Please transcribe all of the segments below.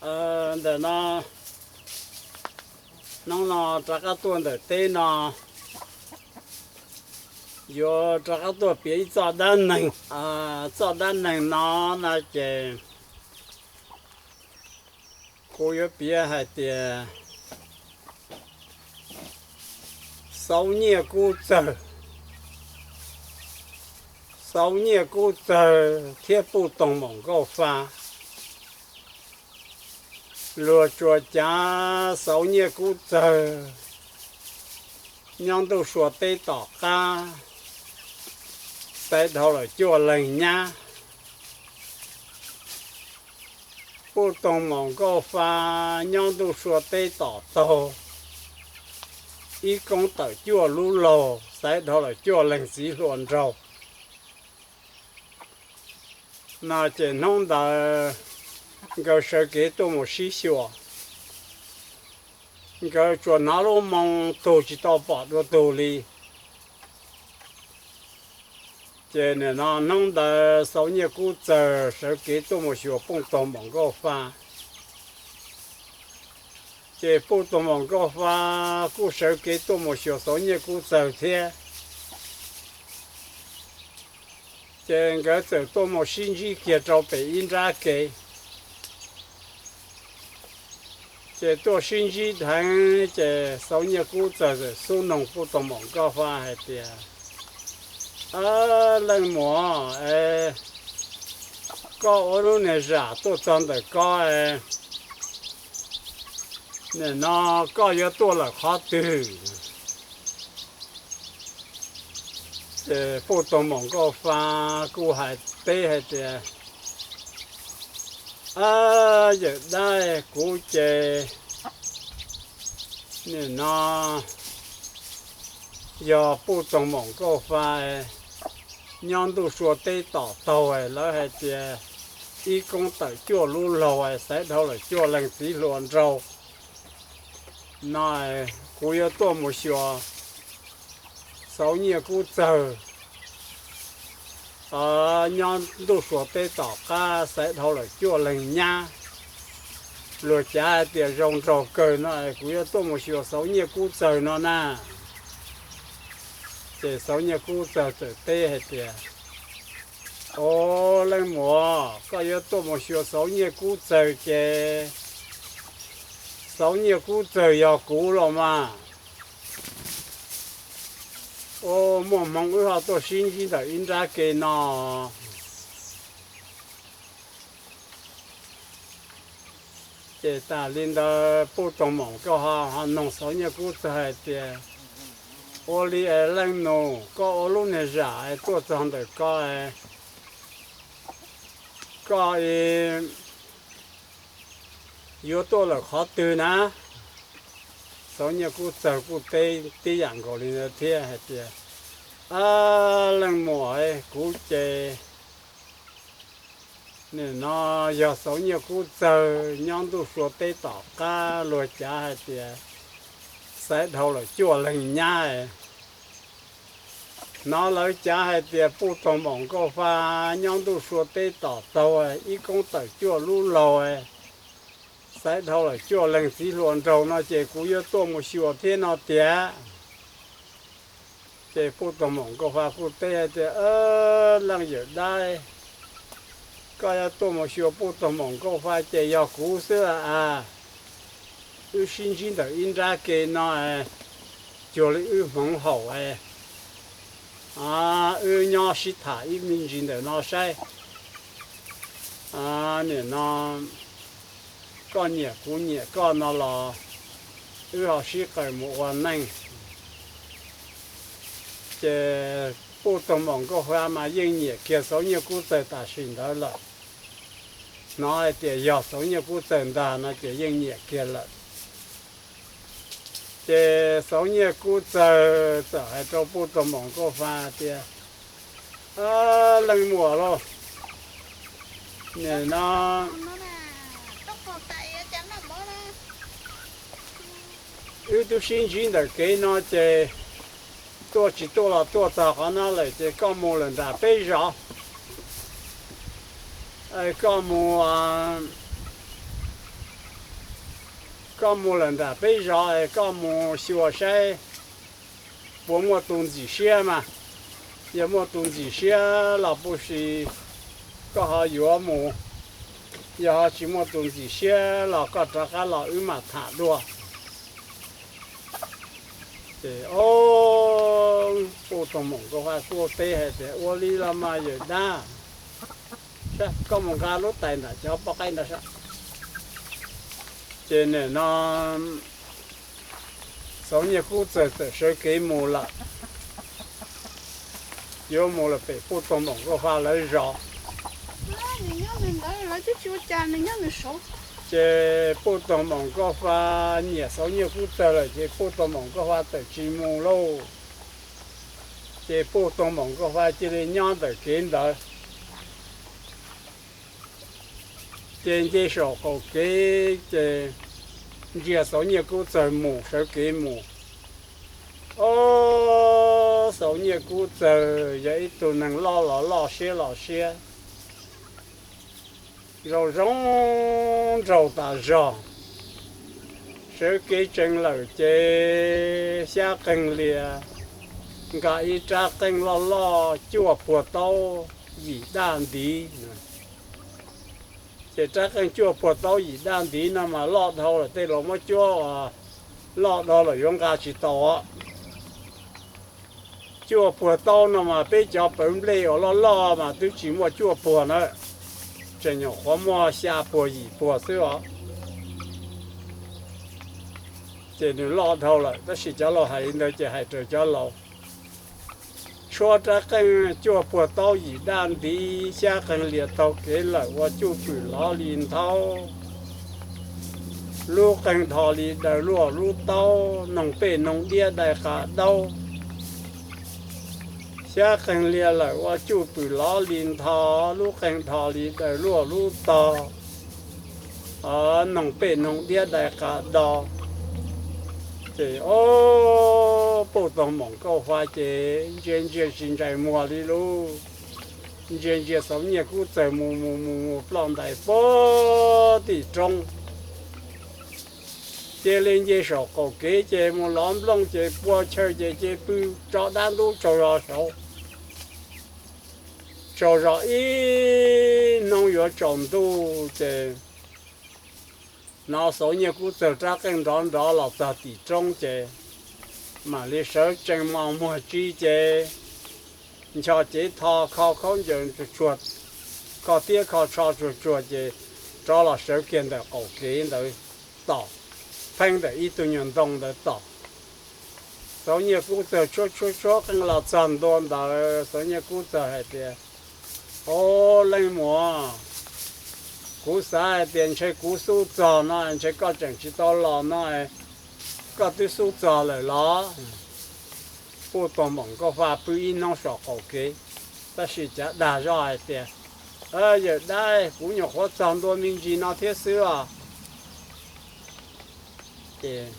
Ntawm no, hnub no rov qab tuaj ntawm teb no, yuav rov qab tuaj piav ib txoj dab neeg. Txoj dab neeg no no ces kuv yuav piav hais tias Xauv Nyiaj Kub Txawg, Xauv Nyiaj Kub Txawg thiab Puj Toog Maum Nkauj Fa. Luag tsuas cav Xauv Nyiaj Kub Txawg nyob ntuj sua teb tom qab, xaiv dhau lawm cuaj leeg nyab. Puj Toog Maum Nkauj Fa nyob ntuj sua teb tom taug, ib koob tawm cuaj lub laug, xaiv dhau lawm cuaj leeg txiv hluas nraug. No ces hnub ntawd nkawd sawv kev tuaj mus sib xyuas, nkawd tsuas hnov lub moo tug tsis tau pom dua tug li. Ces nim no hnub ntawd Xauv Nyiaj Kub Txawg sawv kev tuaj mus xyuas Puj Toog Maum Nkauj Fa, ces Puj Toog Maum Nkauj Fa kuj sawv kev tuaj mus xyuas Xauv Nyiaj Kub Txawg thiab. Ces nkawd txawm tuaj mus sib ntsib kiag rau pem ib nrab kev. Ces tuaj sib ntsib dheev ces Xauv Nyiaj Kub Txawg txawm xub noog Puj Toog Maum Nkauj Fa hais tias, Leej muam, koj ua lub niag zam tuaj txog ntawm ko, nim no koj yuav tuaj lawm qhov twg? Ces Puj Toog Maum Nkauj Fa kuj hais teb hais tias, Yawm dab, kuv ces nim no yog Puj Toog Maum Nkauj Fa, nyob ntuj sua teb tom taug, lawv hais tias ib koob tawm cuaj lub laug, xaiv dhau lawm cuaj leeg txiv hluas nraug. No kuv yuav tuaj mus xyuas Xauv Nyiaj Kub Txawg nyob ntuj sua teb tom qab, xaiv dhau lawm cuaj leeg nyab. Luag cav hais tias zoo nraug kawg no, kuv yuav tuaj mus xyuas Xauv Nyiaj Kub Txawg no na. Ces Xauv Nyiaj Kub Txawg txawm teb hais tias, Au, leej muam, koj yuav tuaj mus xyuas Xauv Nyiaj Kub Txawg ces Xauv Nyiaj Kub Txawg yog kuv los mas. Au, muaj hmoo wb ho tuaj sib ntsib ntawm ib nrab ke no. Ces tas li ntawd Puj Toog Maum Nkauj Fa ho noog Xauv Nyiaj Kub Txawg hais tias, Ua li es leej nus, koj ua lub niag zam es tuaj txog ntawm ko es koj yuav tuaj lawm qhov twg na? Xauv Nyiaj Kub Txawg kuj teb tib yam nkaus li ntawd thiab hais tias, Leej muam, kuv ces nim no yog Xauv Nyiaj Kub Txawg nyob ntuj sua teb tom qab, luag cav hais tias xaiv dhau lawm cuaj leeg nyab. Hnov lawv cav hais tias Puj Toog Maum Nkauj Fa nyob ntuj sua teb tom taug, ib koob tawm cuaj lub laug, xaiv dhau lawm cuaj leeg txiv hluas nraug no ces kuv yuav tuaj mus xyuas thiab no tiag. Ces Puj Toog Maum Nkauj Fa kuj teb hais tias, Leej yawm dab, koj yuav tuaj mus xyuas Puj Toog Maum Nkauj Fa ces yog kuv xwb a. Wb sib ntsib ntawm ib nrab ke no, cuag li wb hmoov haum, wb nyob sib tham ib me ntsis ntawm no saib. Nim no koj nyiam kuv nyiam koj no los wb ho sib qawm mus ua neej. Ces Puj Toog Maum Nkauj Fa mas yeej nyiam kiag Xauv Nyiaj Kub Txawg tam sim ntawd lawm. Hnov hais tias yog Xauv Nyiaj Kub Txawg ntag no ces yeej nyiam kiag lawm. Ces Xauv Nyiaj Kub Txawg txawm hais rau Puj Toog Maum Nkauj Fa tias, Leej muam lauj, nim no wb twb sib ntsib ntawm kev no ces tuaj tsis tuaj los tuaj txog qhov no lawm ces koj mus lawm nram peb zos, koj mus Koj mus lawm nram peb zos es koj mus xyuas saib puas muaj tus ntxim siab mas. Yog muaj tus ntxim siab los puas sis koj ho yuav mus. Yog ho tsis muaj tus ntxim siab los koj rov qab los wb mam tham dua. Ces Puj Toog Moom Nkauj Fa kuj teb hais tias, Ua li los mas yawm dab, koj mus nqa lub tais ntawm cov poj qaib ntawd saib. Ces nim no Xauv Nyiaj Kub Txawg txawm sawv kev mus lawm, yuav mus lawm pem Puj Toog Moom Nkauj Fa lawv zos. Ces Puj Toog Moom Nkauj Fa nyiam Xauv Nyiaj Kub Txawg lawm ces Puj Toog Moom Nkauj Fa txawm tsis mus lauj. Ces Puj Toog Moom Nkauj Fa cia li nyob ntawm kev ntawd. Ces nce saum qaum kev ces ntsia Xauv Nyiaj Kub Txawg mus sawv kev mus. Ob, Xauv Nyiaj Kub Txawg yog ib tug neeg loj los loj siab los siab, zoo zoo nraug tas zog. Sawv kev tsees lawm ces Xyab Qeeg Lias nqa ib rab qeej loj loj cuaj puag taub yim daj ntiv. Ces rab qeej cuaj puag taub yim daj ntiv no mas loj dhau lawm, tej laus muab cuab loj dhau lawm yuav nqa tsis tau. Cuaj puag taub no mas peb cov pawv nplej uas loj loj mas twb tsis muaj cuaj puag na, tseem nyuam qhuav muaj xya puag yim puag xwb os. Ces nws loj dhau lawm, tab sis cov laus hais li ntawd ces hais raws cov laus. Tshuab rab qeej cuaj puag taub yim daj ntiv, Xyab Qeeg Lias taug kev lawm ua cuj pwm lov li nthaub. Lub qeej dhos li daws luaj lub taub, noog pej noog diab dai qas daub. Xyab Qeeg Lias lawm ua cuj pwm lov li nthaub, lub qeej dhos li daws luaj lub tog, noog pej noog diab dai qas do. Ces ob, Puj Toog Moom Nkauj Fa ces ntsia ntsia tsis ntsais muag li lauj. Ntsia ntsia Xauv Nyiaj Kub Txawg mus mus mus mus ploj ntais puag tim roob. Cia li nce saum qaum kev ces mus lov nplooj ces pua chaw ces cia li pw tso dab ntub tsaug zog saud. Tsaug zog ib hnub yuav tsaus ntuj ces hnov Xauv Nyiaj Kub Txawg rab qeej nrov nrov los txog tim roob ces mam li sawv tsees mos muag tsi ces ncho cev tho kho khaub ncaws tsuag tsuag, kho tiab kho tsho tsuag tsuag ces rov los sawv kiag ntawm qaum kev ntawd tos, pheej ntawm ib tug nyuag ntoo ntawd tos. Xauv Nyiaj Kub Txawg tshuab tshuab tshuab qeej los txog ntua ntawd, Xauv Nyiaj Kub Txawg hais tias, Au, leej muam, kuv xav hais tias ntshe kuv xub txog no, ntshe koj tseem tsis tau los no, koj twb xub txog lawm los? Puj Toog Moom Nkauj Fa pw ib hnub saum qaum kev, tab sis cav dag zoj hais tias, Yawm dab, kuv nyuam qhuav txog ntua me ntsis no thiab xwb os. Ces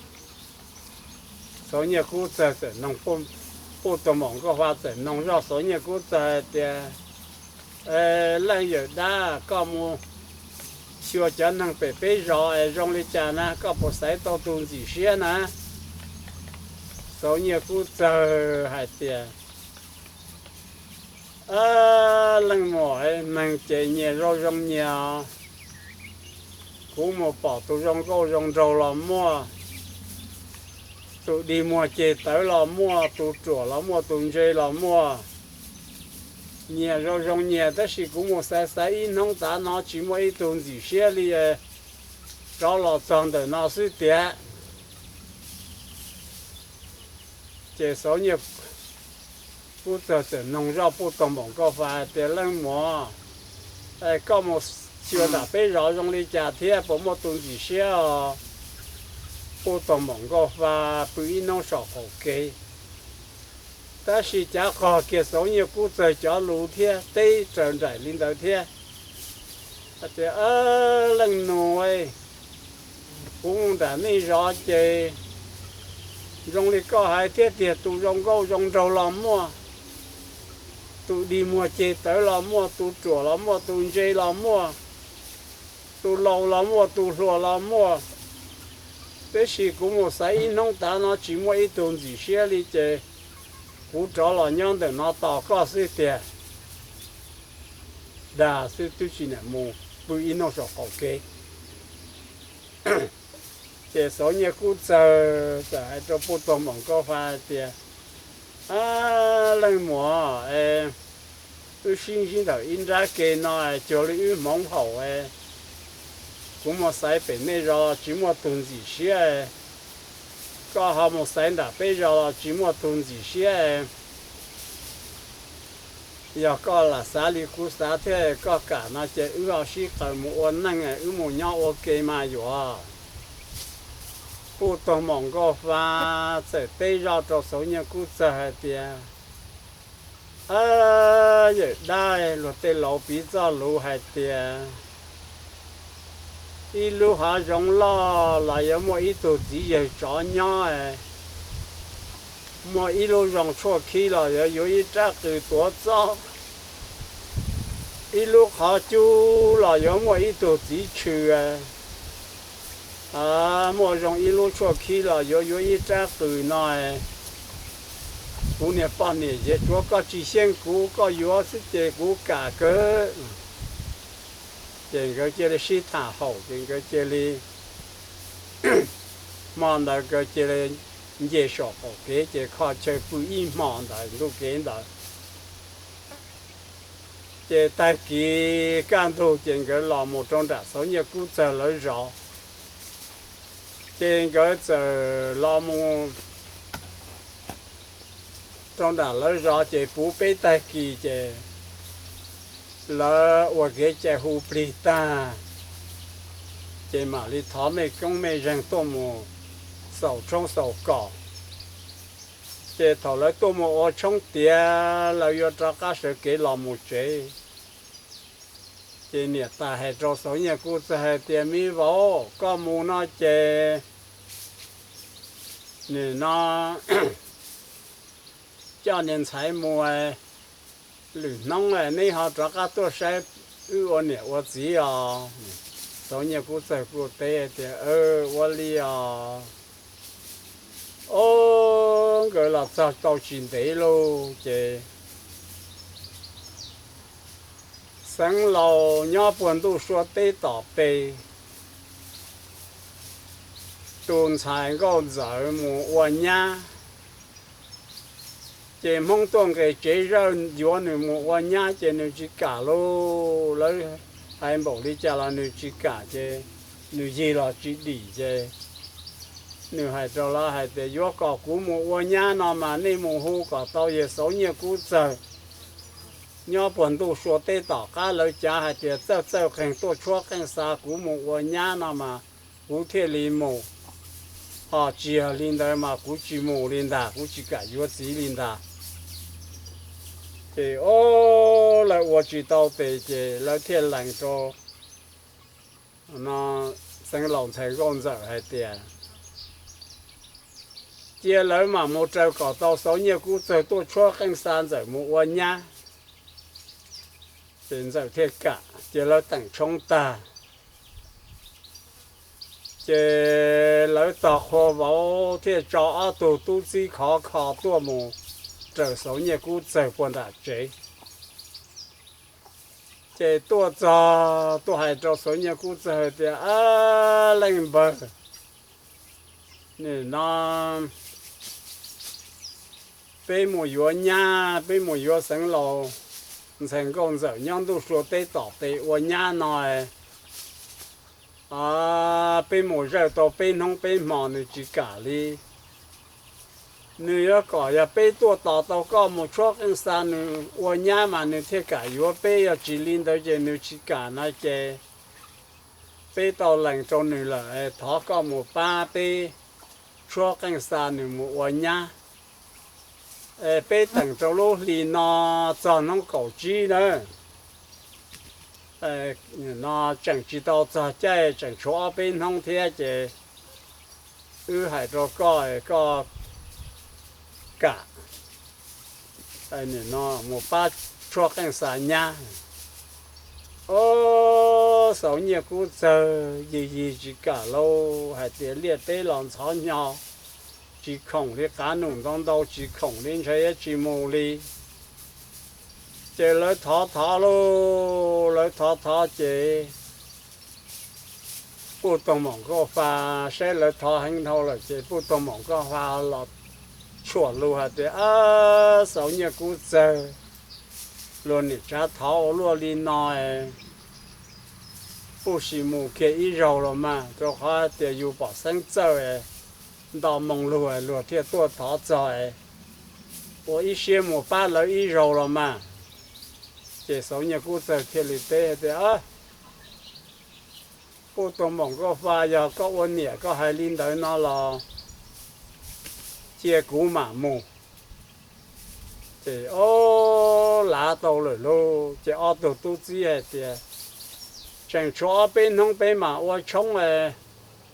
Xauv Nyiaj Kub Txawg txawm noog, Puj Toog Moom Nkauj Fa txawm noog zoj Xauv Nyiaj Kub Txawg hais tias, Leej yawm dab, koj mus xyuas cov neeg pem peb zos es zoo li cas na, koj puas xaiv tau tus ntxim siab na? Xauv Nyiaj Kub Txawg hais tias, Leej muam, neeg ces nyias zoo zoo nyias os. Kuv mus pom tus zoo nkauj zoo nraug los muaj, tus dig muag ceg tawv los muaj, tus ruam los muaj, tus ntse los muaj. Nyias zoo zoo nyias, tab sis kuv mus xaiv xaiv ib hnub tav no tsis muaj ib tug ntxim siab li, rov los txog ntawm no xwb tiag. Ces Xauv Nyiaj Kub Txawg txawm noog zoj Puj Toog Moom Nkauj Fa hais tias, Leej muam, koj mus xyuas nram peb zos zoo li cas thiab puas muaj tus ntxim siab os? Puj Toog Moom Nkauj Fa pw ib hnub saum qaum kev, tab sis cav qog kiag Xauv Nyiaj Kub Txawg cov lus thiab teb raws nraim li ntawd thiab. Hais tias, Leej nus, kuv mus nram nej zos ces zoo li koj hais thiab tiag, tus zoo nkauj zoo nraug los muaj, tus dig muag ceg tawv los muaj, tus ruam los muaj, tus ntse los muaj, tus laus los muaj, tus hluas los muaj. Tab sis kuv mus xaiv ib hnub tas no tsis muaj ib tug ntxim siab li ces kuv rov los nyob ntawm no tos koj xwb tiag. Dag xwb twb tsis niam mus pw ib hnub saum qaum kev. Ces Xauv Nyiaj Kub Txawg txawm hais rau Puj Tuag Maum Nkauj Fa hais tias, Leej muam, wb sib ntsib ntawm ib nrab ke no cuag li wb hmoov haum. Kuv mus xaiv pem nej zos tsis muaj tug ntxim siab, koj ho mus xaiv nram peb zos los tsis muaj tug ntxim siab. Yog koj lam xav li kuv xav thiab koj kam no ces wb ho sib qaws mus ua neej, wb mus nyob ua ke mas yuav. Puj Tuag Maum Nkauj Fa txawm teb zoj rau Xauv Nyiaj Kub Txawg hais tias, Yawm dab, luag tej laus piv txoj lus hais tias ib lub hav zoov loj los yuav muaj ib tug txiv yawg tsov nyob, muaj ib lub zoo tshuaj khib los yuav yuav ib rab qws tuav txob, ib lub qhov cub los yuav muaj ib tug txiv tshwm, muaj zoo ib lub tshuaj khib los yuav yuav ib rab qws no. Kuv niag poj niam ces tsuav koj tsis xyeej kuv, koj yuav xwb ces kuv kam kawg. Ces nkawd cia li sib tham haum ces nkawd cia li, hmo ntawd nkawd cia li nce saum qaum kev ces kho chaw pw ib hmo ntawd ntuj kev ntawd. Ces tag kis kaj ntug ces nkawd los mus rau nram Xauv Nyiaj Kub Txawg lawv zos. Ces nkawd txawm los mus rau nram lawv zos ces puv peb tag kis ces lawv ua kev cai hu plig tag, ces mam li thov mej koob mej zeeg tuaj mus xaus tshoob xaus kos. Ces thaum lawv tuaj mus ua tshoob tiav lawv yuav rov qab sawv kev los mus tsev. Ces niam tais hais rau Xauv Nyiaj Kub Txawg hais tias, Me vauv, koj mus no ces nim no coj niag ntxhais mus, lwm hnub neb ho rov qab tuaj saib wb ua niam ua txiv os. Xauv Nyiaj Kub Txawg kuj teb tias, Ua li os. Ob, nkawd los txog tau tsis ntev lauj ces Xeev Laus nyob puag ntuj sua teb tom pes, tus ntxhais Nkauj Ntxawm mus ua nyab. Ces Hmoob tuaj nqes tsev zawj yuav nws mus ua nyab ces nws tsis kam lauj. Lawv hais npaum li cas los nws tsis kam ces nws yig los tsis dim ces nws hais rau lawv hais tias, Yuav kom kuv mus ua nyab no mas nej mus hu kom tau yawg Xauv Nyiaj Kub Txawg nyob puag ntuj sua teb tom qab, lawv cav hais tias txawj txawj qeeg tuaj tshuab qeej xa kuv mus ua nyab no mas kuv thiaj li mus. Ho tsis yog li ntawd mas kuv tsis mus li ntag, kuv tsis kam yuav txiv li ntag. Ces ob, lawv ua tsis tau tes ces lawv thiaj lees rau Xeev Laus ntxhais Nkauj Ntxawm hais tias cia lawv mam mus raws kom tau Xauv Nyiaj Kub Txawg tuaj tshuab qeej xa Ntxawm mus ua nyab. Ces Ntxawm thiaj kam, cia lawv teem tshoob tag. Ces lawv tog qhua vauv thiaj tso ob tug tub txib khov kho tuaj mus raws Xauv Nyiaj Kub Txawg puag nram tsev. Ces tuaj txog tuaj hais rau Xauv Nyiaj Kub Txawg tias, Ab, leej npawg, nim no peb mus yuav nyab, peb mus yuav Xeev Laus ntxhais Nkauj Ntxawm nyob ntuj sua teb tom tes ua nyab no, peb mus zawj tau peb hnub peb hmo nws tsis kam li. Nws yuav kom yog peb tuaj tos tau koj mus tshuab qeej xa nws ua nyab mas nws thiaj kam yuav peb, yog tsis li ntawd ces nws tsis kam no ces peb tau lees rau nws lawm, thov koj mus pab peb tshuab qeej xa nws mus ua nyab. Peb teem rau lub hli no txog hnub kaum tsib na, no tseem tsis tau txog caij, tseem tshuav ob peb hnub thiab ces wb hais rau koj, koj kam mus pab tshuab qeej xa nyab. Ob, Xauv Nyiaj Kub Txawg yig yig tsis kam lauj, hais tias liaj teb los ntxhov hnyo, tsis khoom li, qav num ntau ntau tsis khoom li, ntshai yuav tsis mus li. Ces lawv thov thov lauj, lawv thov thov ces Puj Toog Moom Nkauj Fa saib lawv thov heev dhau lawm ces Puj Toog Moom Nkauj Fa los tshuam lus hais tias, Ab, Xauv Nyiaj Kub Txawg, luag niam tsav thov ua luaj li no es Puj sim mus kiag ib zaug los mas, rau qhov tias yus pom xeeb txawj es nto moo lug luag thiaj tuaj thov txog es ua ib siab mus pab lawv ib zaug los mas. Ces Xauv Nyiaj Kub Txawg thiaj li teb tias, Puj Toog Moom Nkauj Fa, yog koj ua niam koj hais li ntawd no los cia kuv mam mus. Ces ob lav tau lawm lauj, ces ob tug tub txib hais tias, Tseem tshuav ob peb hnub peb mam ua tshoob,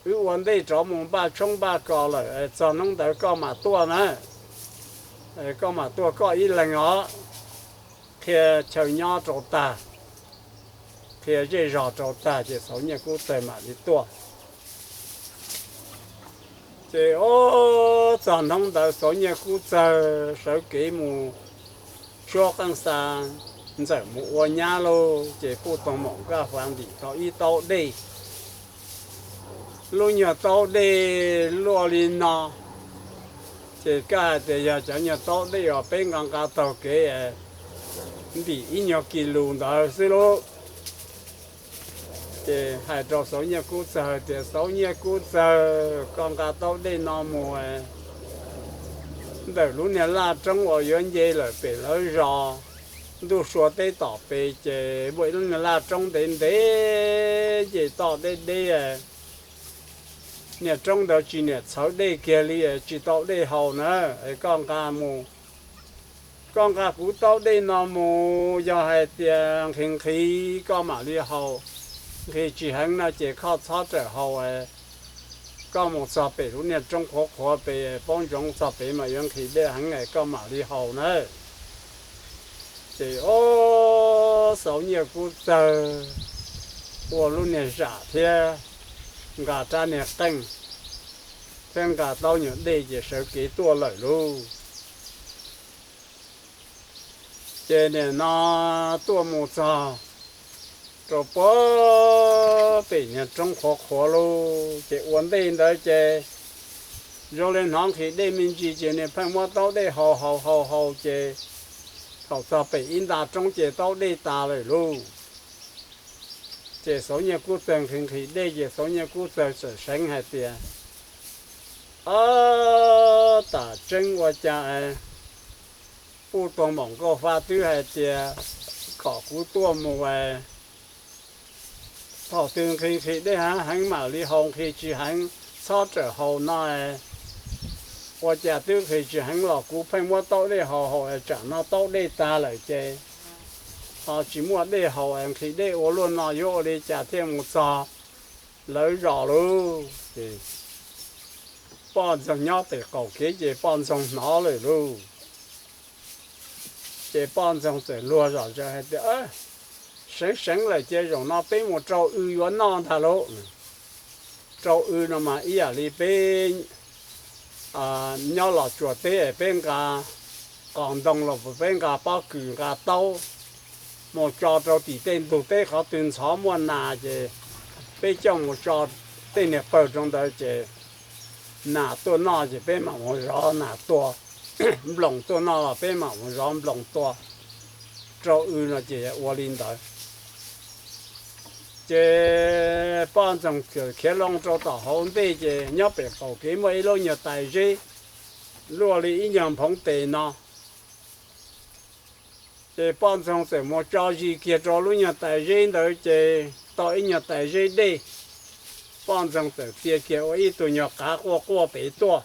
wb ua ntej rov mus npaj tshoob npaj kos lawm, txog hnub ntawd koj mam tuaj na, koj mam tuaj koj ib leeg os, qhia chaw nyob rau tag, qhia zej zog rau tag ces Xauv Nyiaj Kub Txawg mam li tuaj. Ces ob txog hnub ntawd Xauv Nyiaj Kub Txawg sawv kev mus tshuab qeej xa ntxawm mus ua nyab lauj, ces Puj Toog Moom Nkauj Fa ntim tau ib taub dej. Lub nyuag taub dej luaj li no, ces koj hais tias yog cov nyuag taub dej uas peb nqa nqa taug kev ntim ib nyuag kis lus ntawd xwb lauj. Ces hais rau Xauv Nyiaj Kub Txawg tias, Xauv Nyiaj Kub Txawg, koj nqa taub dej no mus ntawm lub niag laj roob uas yuav nce lawm pem lawv zos, ntuj sua teb tom pem ces muaj ib lub niag laj roob ntev ntev ces toj deb deb, niag roob ntawd tsis niam txhawv dej kiag li, tsis tau dej haus na, es koj nqa mus, koj nqa kuv taub dej no mus, yog hais tias nqhis nqhis koj mam li haus, nqhis tsis heev no ces koj txhob rawm haus. Koj mus txog pem lub niag roob qhuav qhuav pem, paub ntsoov txog pem mas yuav nqhis dej heev es koj mam li haus na. Ces ob Xauv Nyiaj Kub Txawg ua lub niag zam thiab nqa rab niag qeej thiab nqa taub nyuag dej ces sawv kev tuaj lawm lauj. Ces nim no tuaj mus txog rau puag pem niag roob qhuav qhuav lauj, ces ua ntej ntawd ces zoo li hnov nqhis dej me ntsis ces nws pheej muab taub dej haus haus haus haus ces thaum txog pem ib nta roob ces taub dej tas lawm lauj. Ces Xauv Nyiaj Kub Txawg nqhis nqhis dej ces Xauv Nyiaj Kub Txawg txawm seev hais tias, Ob, tam tseeb ua cas Puj Toog Moom Nkauj Fa twb hais tias kom kuv tuaj mus, thaum twg nqhis nqhis dej heev heev mam li haus, nqhis tsis heev txhob rawm haus no, ua cas twb nqhis tsis heev los kuv pheej muab taub dej haus haus es tsam no taub dej tag lawm ces ho tsis muaj dej haus es nqhis dej ua luaj no yuav ua li cas thiaj mus txog lawv zos lauj. Ces poj ntxoog nyob pem qaum kev ces poj ntxoog hnov lawm lauj. Ces poj ntxoog txawm luag zom zaws hais tias, Seev seev lawm ces zaum no peb mus rau w yuav noj ntag lauj. Rau w no mas ib yam li peb nyob Los Tsuas teb peb nqa qos ntoo los peb nqa pob kws nqa taub mus tso rau tim tej ntug teb, qhov twg ntxhov muaj nas ces peb coj mus tso tej niag pawg rau ntawd ces nas tuaj noj ces peb mam mus zov nas tua, nploos tuaj noj los peb mam mus zov nploos tua. Rau w no ces ua li ntawd. Ces poj ntxoog khiav loo rau tom hauv ntej ces nyob pem qaum kev muaj ib lub nyuag tais zeb luaj li ib nyuag nphoov tes no. Ces poj ntxoog txawm mus tso zis kiag rau lub nyuag tais zeb ntawd ces tau ib nyuag tais zeb dej. Poj ntxoog txawm txia kiag ua ib tug nyuag qav quaj quaj pem tuaj.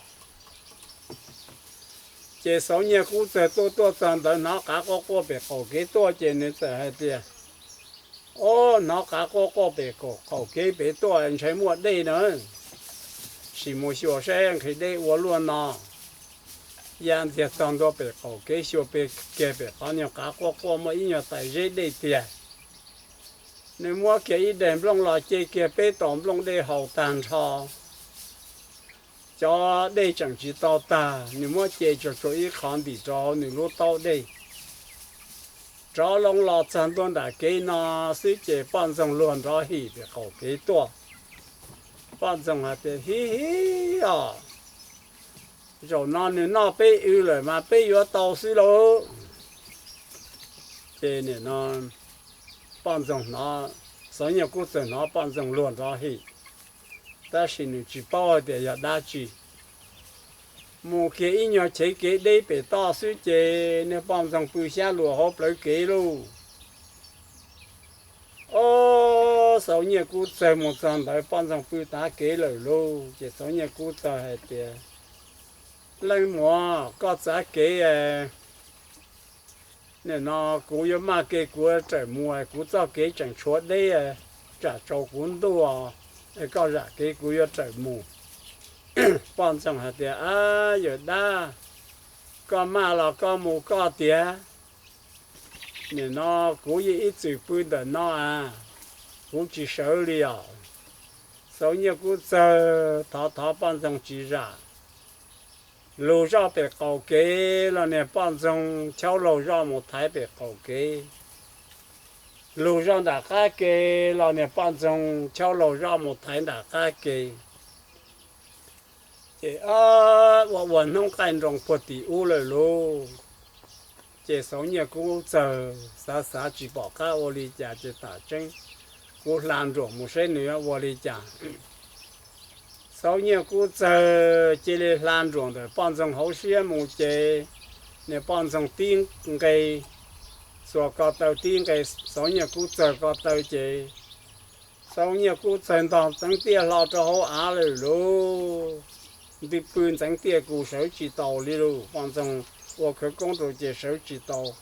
Ces Xauv Nyiaj Kub Txawg tuaj tuaj txog ntawd hnov qav quaj quaj pem qaum kev tuaj ces nws txawm hais tias, Ob, hnov qav quaj quaj pem qaum kev pem tuaj ntshai muaj dej na. Sim mus xyuas saib nqhis dej ua luaj no. Ya ntxiag txog ntua pem qaum kev xyuas pem kiag pem qhov nyuag qav quaj quaj muaj ib nyuag tais zeb dej tiag. Nws muab kiag ib daim nplooj los ce kiag peb tos nplooj dej haus tag nrho. Cov dej tseem tsis tau tag, nws muab ce tsuag tsuag ib qho ntim rau hauv nws lub taub dej. Rov loo los txog ntua nram kev no xwb ces poj ntxoog luag nrov him pem qaum kev tuaj. Poj ntxoog hais tias, Hib hib os, zaum no nws noj peb w lawm mas peb yuav tau xwb lauj. Ces nim no poj ntxoog hnov, Xauv Nyiaj Kub txawm hnov poj ntxoog luag nrov him, tab sis nws tsis paub hais tias yog dab tsi. Mus kiag ib nyuag chev kev deb pem toj xwb ces niag poj ntxoog pw xyab luas hauv plawv kev lauj. Ob, Xauv Nyiaj Kub txawg mus txog ntawd poj ntxoog pw tav kev lawm lauj. Ces Xauv Nyiaj Kub txawg hais tias, Leej muam, koj txav kev, nim no kuv yuav maj kev kuv rawm mus, kuv txoj kev tseem tshuav deb, tsam tsaus kuv ntuj, koj zam kev kuv yuav rawm mus. Poj ntxoog hais tias, Ab, yawm dab, koj maj los koj mus koj tiag, nim no kuv yeej ib txwm pw ntawm no a, kuv tsis sawv li os. Xauv Nyiaj Kub txawg thov thov poj ntxoog tsis zam. Lug zoj pem qaum kev los niag poj ntxoog chaub laug zoj mus thaiv pem qaum kev. Lug zoj nram qab ke los niag poj ntxoog chaub laug zoj mus thaiv nram qab ke. Ces ua ua hnub qaij nroos puag tim ub lawm lauj. Ces Xauv Nyiaj Kub txawg xav xav tsis pom qab ua li cas ces tam tseeb kuv hla nruam mus saib nws ua li cas. Xauv Nyiaj Kub txawg cia li hla nruam ntawm poj ntxoog hauv siab mus ces niag poj ntxoog tib nqe xuas ko taw tib nqe Xauv Nyiaj Kub txawg ko taw ces Xauv Nyiaj Kub txawg ntog ntxeev tiaj hlo rau hauv av lawm lauj. Nti pw ntxeev tiaj kuj sawv tsis taus li lauj. Poj ntxoog ua khawv koob rau ces sawv tsis taus.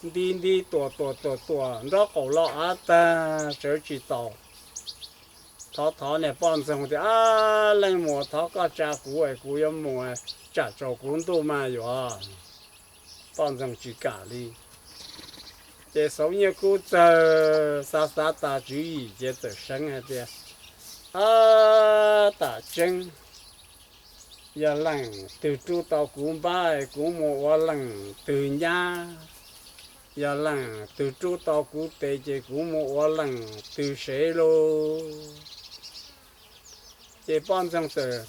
Nti nti tuam tuam tuam tuam nraub qaum lo av tag sawv tsis taus. Thov thov niag poj ntxoog tias, Ab, leej muam, thov koj tsa kuv es kuv yuav mus, tsam tsaus kuv ntuj mas yuav. Poj ntxoog tsis kam li. Ces Xauv Nyiaj Kub txawg xav xav tas tswv yim ces txawm seev hais tias, Ab, tam tseeb yog leej twg rub tau kuv npab es kuv mus ua leej twg nyab, yog leej twg rub tau kuv tes ces kuv mus ua leej twg sev lauj. Ces poj ntxoog txawm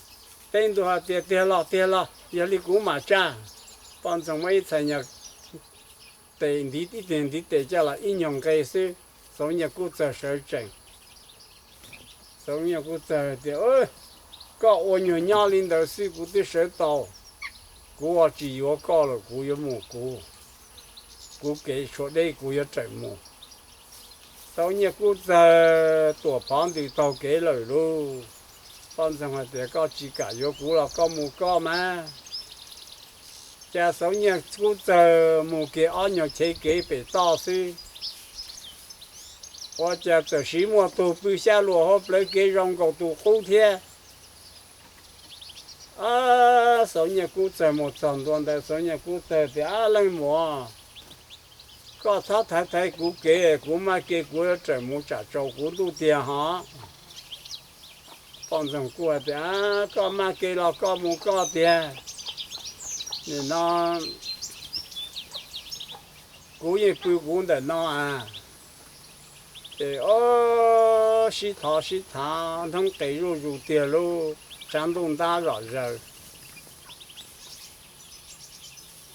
teb ntua hais tias, Tiag los, tiag los, yog li kuv mam tsa. Poj ntxoog muab ib txhais nyuag tes ntiv ib teg ntiv tes coj los ib nyuag nqe xwb, Xauv Nyiaj Kub txawg sawv tsees. Xauv Nyiaj Kub txawg tias, Koj ua nyuag nyob li ntawd xwb kuv twb sawv tau. Kuv ua tsis yuav koj lawm, kuv yuav mus kuv, kuv kev tshuav deb kuv yuav rawm mus. Xauv Nyiaj Kub txawg tuam phov ntws taug kev lawm lauj. Poj ntxoog hais tias, Koj tsis kam yuav kuv los koj mus koj mas. Cas Xauv Nyiaj Kub txawg mus kiag ob nyuag chev kev pem toj xwb, ua cas txawm siv muaj tug pw xyab luas hauv plawv kev zoo nkaus tus qub thiab. Xauv Nyiaj Kub txawg mus txog ntua ntawd, Xauv Nyiaj Kub txawg tias, Ab, leej muam, koj txhob thaiv thaiv kuv kev, kuv maj kev kuv yuav rawm mus tsam tsaus kuv ntuj tiag hos. Poj ntxoog kuj hais tias, Koj maj kev los koj mus koj tiag, nim no kuv yeej pw kuv ntawm no a. Ces ob, sib thov sib thav hnub qes zuj zus tiag lauj, tshav ntuj ntab zom zaws.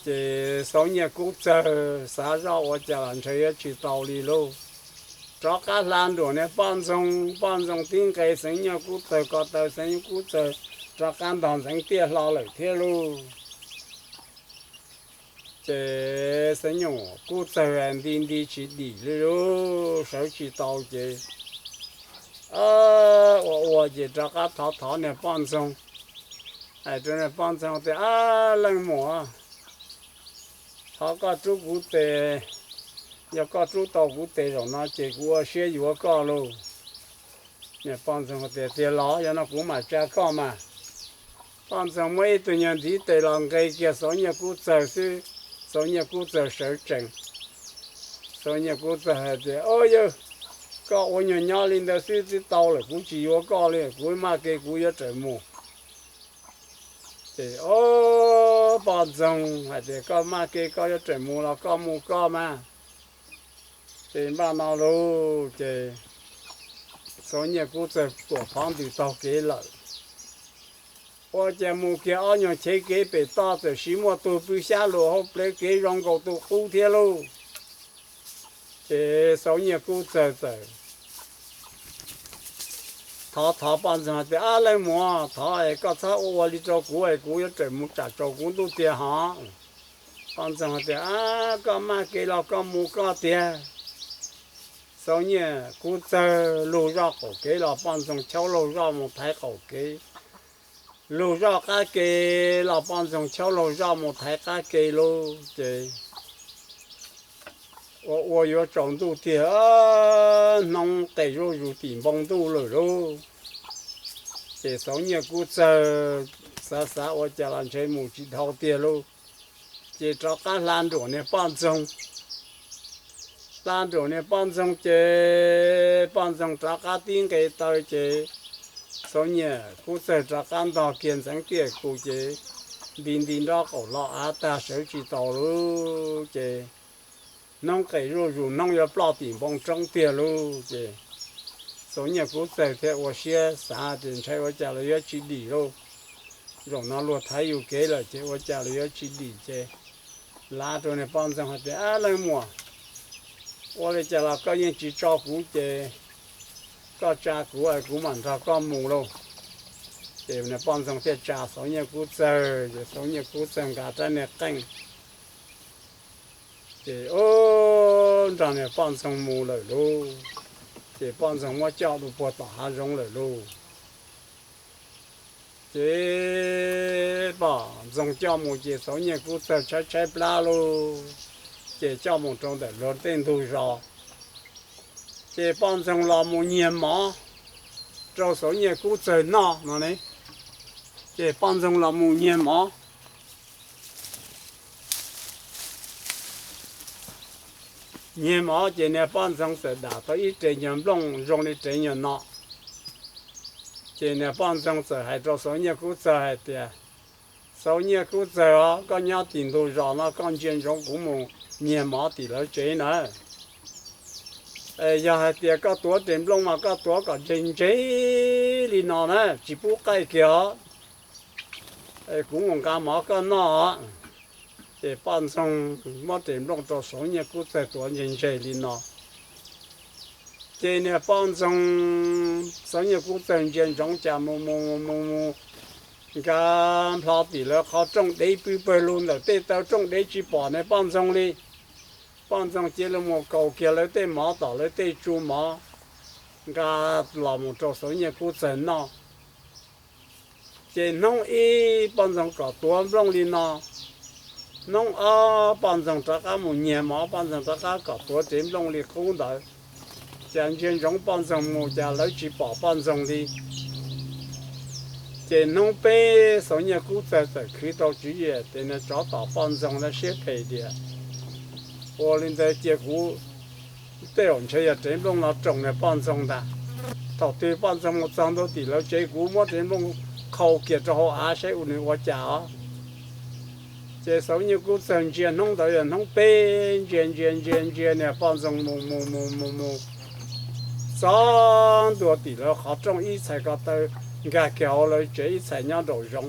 Ces Xauv Nyiaj Kub txawg xav zoj ua cas los ntshe yuav tsis tau li lauj. Rov qab hla nruam niag poj ntxoog, poj ntxoog tib nqe Xauv Nyiaj Kub txawg ko taw, Xauv Nyiaj Kub txawg rov qab ntog ntxeev tiaj hlo lawm thiab lauj. Ces Xauv Nyiaj Kub txawg nti nti tsis dim li lauj, sawv tsis tau ces ua ua ces rov qab thov thov niag poj ntxoog, hais rau niag poj ntxoog tias, Ab, leej muam, thov koj rub kuv tes, yog koj rub tau kuv tes zaum no ces kuv ua siab yuav koj lauj. Niag poj ntxoog tias, Tiag los, yog no kuv mam tsa koj mas. Poj ntxoog muab ib tug nyuag ntiv tes los nqe kiag Xauv Nyiaj Kub txawg xwb, Xauv Nyiaj Kub txawg sawv tsees. Xauv Nyiaj Kub txawg hais tias, Au yawg, koj ua nyuag nyob li ntawd xwb twb tau lawm, kuv tsis yuav koj li, kuv maj kev kuv yuav raws mus. Ces o, poj ntxoog hais tias, koj maj kev koj yuav raws mus los koj mus koj mas. Ces npaj no lauj, ces Xauv Nyiaj Kub Txawg tuam phov ntws taug kev lawm. Ua cas mus kiag ob nyuag chev kev pem toj txawm sis muaj tug pw xyab lus hauv plawv kev zoo nkaus tus qub thiab lauj. Ces Xauv Nyiaj Kub Txawg txawm thov thov poj ntxoog hais tias, ab leej muam, thov es koj txhob ua ua li rau kuv es kuv yuav raws mus tsam tsaus kuv ntuj tiag hov. Poj ntxoog hais tias, ab, koj maj kev los koj mus koj tiag. Xauv Nyiaj Kub Txawg lug zoj qaum kev los poj ntxoog chaub laug zoj mus thaiv qaum kev, lug zoj qab ke los poj ntxoog chaub laug zoj mus thaiv qab ke lauj. Ces ua ua yuav tsaus ntuj tiag, hnub qes zuj zus tim npoo ntuj lawm lauj. Ces Xauv Nyiaj Kub Txawg xav xav ua cas los ntshe mus tsis dhau tiag lauj. Ces rov qab hla nruam niag poj ntxoog. Hla nruam niag poj ntxoog ces poj ntxoog rov qab tib nqe taw ces Xauv Nyiaj Kub Txawg rov qab ntog kiag ntxeev tiaj kus ces nti nti nrob qaum lo av tag sawv tsis taus lauj. Ces hnub qes zuj zus hnub yuav ploj tim npoo roob tiag lauj. Ces Xauv Nyiaj Kub Txawg thiaj ua siab xav tias ntshai ua cas los yuav tsis dim lauj. Zaum no luag thaiv yus kev lawm ces ua cas los yuav tsis dim ces lav rau niag poj ntxoog hais tias, ab leej muam, ua li cas los koj yeej tsis tso kuv ces koj tsa kuv es kuv mam nrog koj mus lauj. Ces niag poj ntxoog thiaj tsa Xauv Nyiaj Kub Txawg ces Xauv Nyiaj Kub Txawg nkag rab niag qeej ces nrog niag poj ntxoog mus lawm lauj. Ces poj ntxoog muab coj lug puag tom hav zoov lawm lauj. Ces poj ntxoog coj mus ces Xauv Nyiaj Kub Txawg tshaib tshaib plab lauj. Ces coj mus rau ntawm luag tej ntug zos. Ces poj ntxoog los mus nyiag mov rau Xauv Nyiaj Kub Txawg noj no ne. Ces poj ntxoog los mus nyiag mov, nyiag mov ces niag poj ntxoog txawm dam tau ib rev nyuag nplooj zoo li rev nyuag no. Ces niag poj ntxoog txawm hais rau Xauv Nyiaj Kub Txawg hais tias, Xauv Nyiaj Kub Txawg os, koj nyob tim ntug zos no koj ntsia ntsoov kuv mus nyiag mov tim lawv tsev na. Es yog hais tias koj tuav rev nplooj mas koj tuav kom ntse ntse li no na, tsis pub qaij kiag os. Es kuv mus nqa mov koj noj os. Ces poj ntxoog muab rev nplooj rau Xauv Nyiaj Kub Txawg tuav ntse ntse li no. Ces niag poj ntxoog, Xauv Nyiaj Kub Txawg ntsia ntsoov cas mus mus mus mus nkag nplho tim lawv qhov rooj dev pw pawg lug ntawm tej taw rooj dev tsis pom niag poj ntxoog li. Poj ntxoog cia li mus kaus kiag lawv tej mov tom lawv tej tsu mov nqa los mus rau Xauv Nyiaj Kub Txawg noj. Ces hnub ib poj ntxoog kom tuav nplooj li no, hnub ob poj ntxoog rov qab mus nyiag mov, poj ntxoog rov qab kom tuav rev nplooj li qub ntawd. Cas ntsia ntsoov poj ntxoog mus cas lawv tsis pom poj ntxoog li. Ces hnub peb Xauv Nyiaj Kub Txawg txawm khwv tau tswv yim tias nws tsov tom poj ntxoog na siab phem diam. Ua li ntawd cia kuv, tej zaum ntshe yog rev nplooj no roos niag poj ntxoog ntag. Thaum twg poj ntxoog mus txog ntua tim lawv tsev kuv muab rev nplooj qhau kiag rau hauv av saib ua nws ua cas os. Ces Xauv Nyiaj Kub Txawg ntsia hnub ntawd yog hnub peb, ntsia ntsia ntsia ntsia niag poj ntxoog mus mus mus mus mus txog ntua tim lawv qhov rooj ib txhais ko taw nkag kiag hauv lawv tsev ib txhais nyob nraum zoov.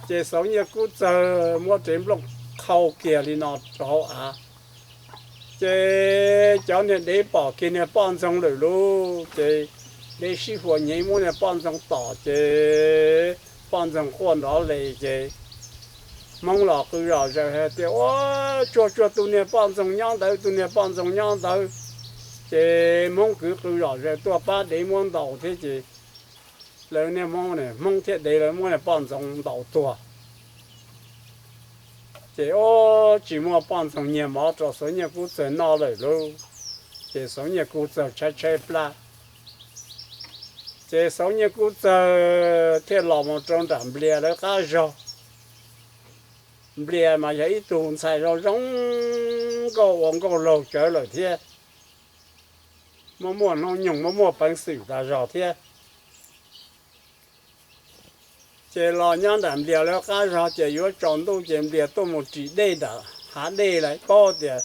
Ces Xauv Nyiaj Kub Txawg muab rev nplooj qhau kiag li no rau hauv av. Ces cov niag dev pom kiag niag poj ntxoog lawm lauj, ces dev sib huas nyem muab niag poj ntxoog tom, ces poj ntxoog quaj nrov les. Ces Hmoob los qw zom zaws hais tias, ua, tsuag tsuag tus niag poj ntxoog nyob ntawd, tus niag poj ntxoog nyob ntawd. Ces Hmoob kwv qw zom zaws tuaj pab dev muab ntaus thiab ces lawv niag Hmoob, Hmoob thiab dev lawv muab niag poj ntxoog ntaus tuag. Ces ua tsis muaj poj ntxoog nyiag mov rau Xauv Nyiaj Kub Txawg noj lawm lauj. Ces Xauv Nyiaj Kub Txawg tshaib tshaib plab. Ces Xauv Nyiaj Kub Txawg thiaj los mus rau nram Nplias lawv qab zog. Nplias mas yog ib tug ntxhais zoo zoo nkauj ua nkauj laug tsawv lawm thiab. muaj muaj hnub nyoog, muaj muaj peev xwm tas zog thiab. Ces los nyob nram Nplias lawv qab zog ces yuav tsaus ntuj ces Nplias tuaj mus ris dej nram hav dej lawm, paub tias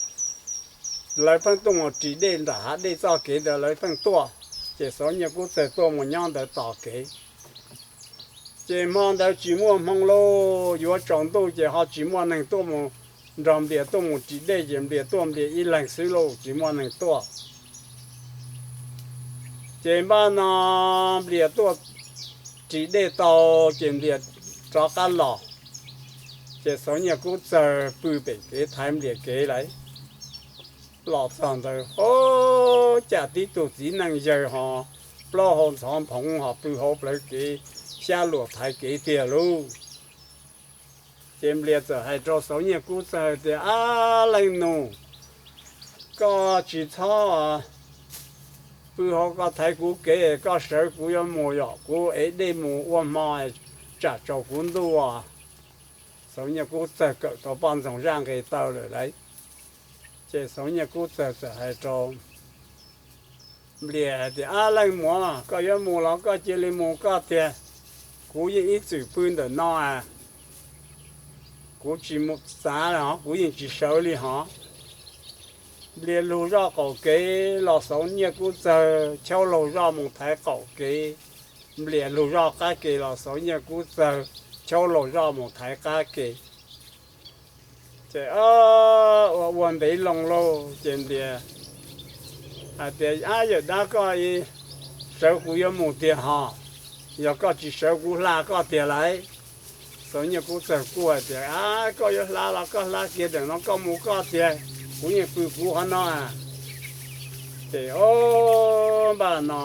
lawv pheej tuaj mus ris dej nram hav dej txoj kev ntawd lawv pheej tuaj. Ces Xauv Nyiaj Kub Txawg tuaj mus nyob ntawd tos kev. Ces hmo ntawd tsis muaj hmoo lauj, yuav tsaus ntuj ces ho tsis muaj neeg tuaj mus nrog Nplias tuaj mus ris dej ces Nplias tuaj Nplias ib leeg xwb lauj, tsis muaj neeg tuaj. Ces npaj no Nplias tuaj ris dej tau ces Nplias rov qab los. Ces Xauv Nyiaj Kub Txawg pw pem kev thaiv Nplias kev lawm. Los txog ntawd, o, cas tib tug txiv neej yawg ho plaub hau ntxhov nphoov ho pw hauv plawv kev xyab luas thaiv kev tiag lauj. Ces Nplias txawm hais rau Xauv Nyiaj Kub Txawg tias, Ab leej nus, koj tsis txhob pw hauv ko thaiv kuv kev, koj sawv kuv yuav mus yom, kuv ev dej mus ua hmo, tsam tsaus kuv ntuj. Xauv Nyiaj Kub Txawg kawm tau poj ntxoog zaj nqe taw lawm lauj. Ces Xauv Nyiaj Kub Txawg txawm hais rau Nplias hais tias, Ab leej muam, koj yuav mus los koj cia li mus koj tiag, kuv yeej ib txwm pw ntawm no, kuv tsis mus txav li hos, kuv yeej tsis sawv li hos. Nplias lug zoj qaum kev los Xauv Nyiaj Kub Txawg chaub laug zoj mus thaiv qaum kev, Nplias lug zoj qab kev los Xauv Nyiaj Kub Txawg chaub laug zoj mus thaiv qab kev. Ces ua ua ntev loo lauj, ces Nplias hais tias, Ab yawm dab, koj sawv kuv yuav mus tiag hos, yog koj tsis sawv kuv hla koj tiag lauj. Xauv Nyiaj Kub Txawg kuj hais tias, Ab koj yuav hla los koj hla kiag ntawm no, koj mus koj tiag, kuv yeej pw kuv hov no. Ces o, npaj no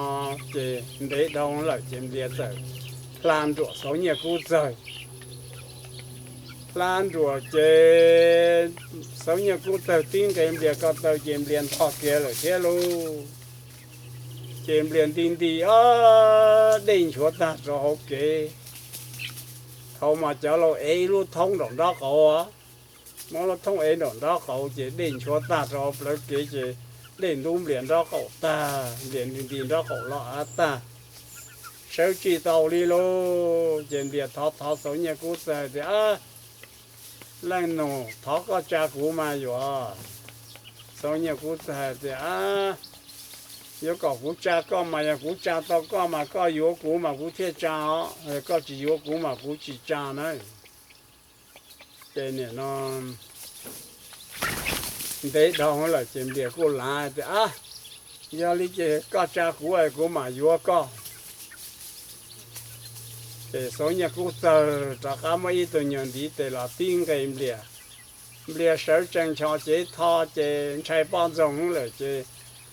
ces ntev dhau lawm ces Nplias txawm hla nruam Xauv Nyiaj Kub Txawg. Hla nruam ces Xauv Nyiaj Kub Txawg tib nqes Nplias ko taw ces Nplias ntog kiag lawm thiab lauj. Ces Nplias nti nti, o, dej nchuav tag rau hauv kev. Thaum mas cov laus ev ib lub thoob nraum nraub qaum, muab lub thoob ev nraum nraub qaum ces dej nchuav tag rau hauv plawv kev ces dej ntub Nplias nraub qaum tag, Nplias nti nti nraub qaum los av tag, sawv tsis tau li lauj. Ces Nplias thov thov Xauv Nyiaj Kub Txawg tias, Leej nus, thov koj tsa kuv mas yuav. Xauv Nyiaj Kub Txawg tias, Yuav kom kuv tsa koj mas yog kuv tsa tau koj mas koj yuav kuv mas kuv thiaj tsa os, koj tsis yuav kuv mas kuv tsis tsa na. Ces nim no ntev dhau lawm ces Nplias kuj lav tias, Ab, yog li ces koj tsa kuv es kuv mam yuav koj. Ces Xauv Nyiaj Kub Txawg rov qab muab ib tug nyuag ntiv tes los tib nqes Nplias. Nplias sawv tsees ncho cev tho ces ntshai poj ntxoog lawm ces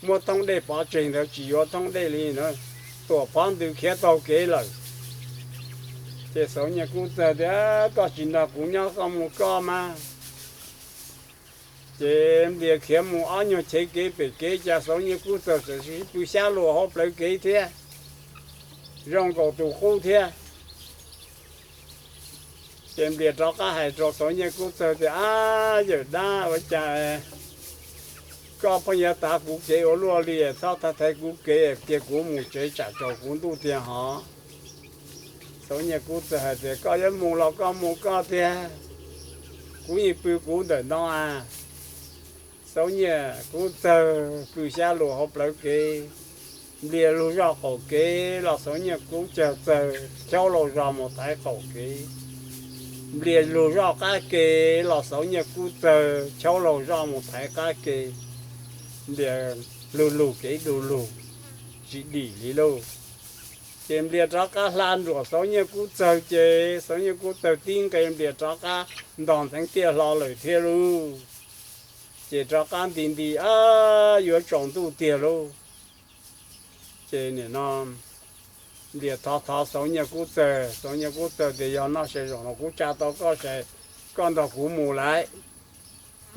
muab thoob dej pov tseg ntawd tsis yuav thoob dej li na, Tuam Phob Ntws khiav taug kev lawm. Ces Xauv Nyiaj Kub Txawg tias, Koj tsis nrog kuv nyob, koj mus koj mas. Ces Nplias khiav mus ob nyuag chev kev pem kev, cas Xauv Nyiaj Kub Txawg txawm sib pw xyab luas hauv plawv kev thiab, zoo nkaus tus qub thiab. Ces Nplias rov qab hais rau Xauv Nyiaj Kub Txawg tias, Ab yawm dab, ua cas koj pheej yuav tav kuv kev ua luaj li, txhob thaiv thaiv kuv kev, cia kuv mus tsev tsam tsaus kuv ntuj tiag hos. Xauv Nyiaj Kub Txawg hais tias, Koj yuav mus los koj mus koj tiag, kuv yeej pw kuv ntawm no a. Xauv Nyiaj Kub Txawg pw xyab luas hauv plawv kev, Nplias lug zoj qaum kev los Xauv Nyiaj Kub Txawg chaub laug zog mus thaiv qaum kev. Nplias lug zoj qab kev los Xauv Nyiaj Kub Txawg chaub laug zoj mus thaiv qab kev. Nplias lug lug kev du lug, tsis dim li lauj. Ces Nplias rov qab hla nruam Xauv Nyiaj Kub Txawg, ces Xauv Nyiaj Kub Txawg tib nqes Nplias rov qab ntog ntxeev tiaj hlo lawm thiab lauj. Ces rov qab nti nti, yuav tsaus ntuj tiag lauj. Ces nim no Nplias thov thov Xauv Nyiaj Kub Txawg, Xauv Nyiaj Kub Txawg tias, Yog noj se zaum no kuv tsa tau koj ces koj nrog kuv mus lauj.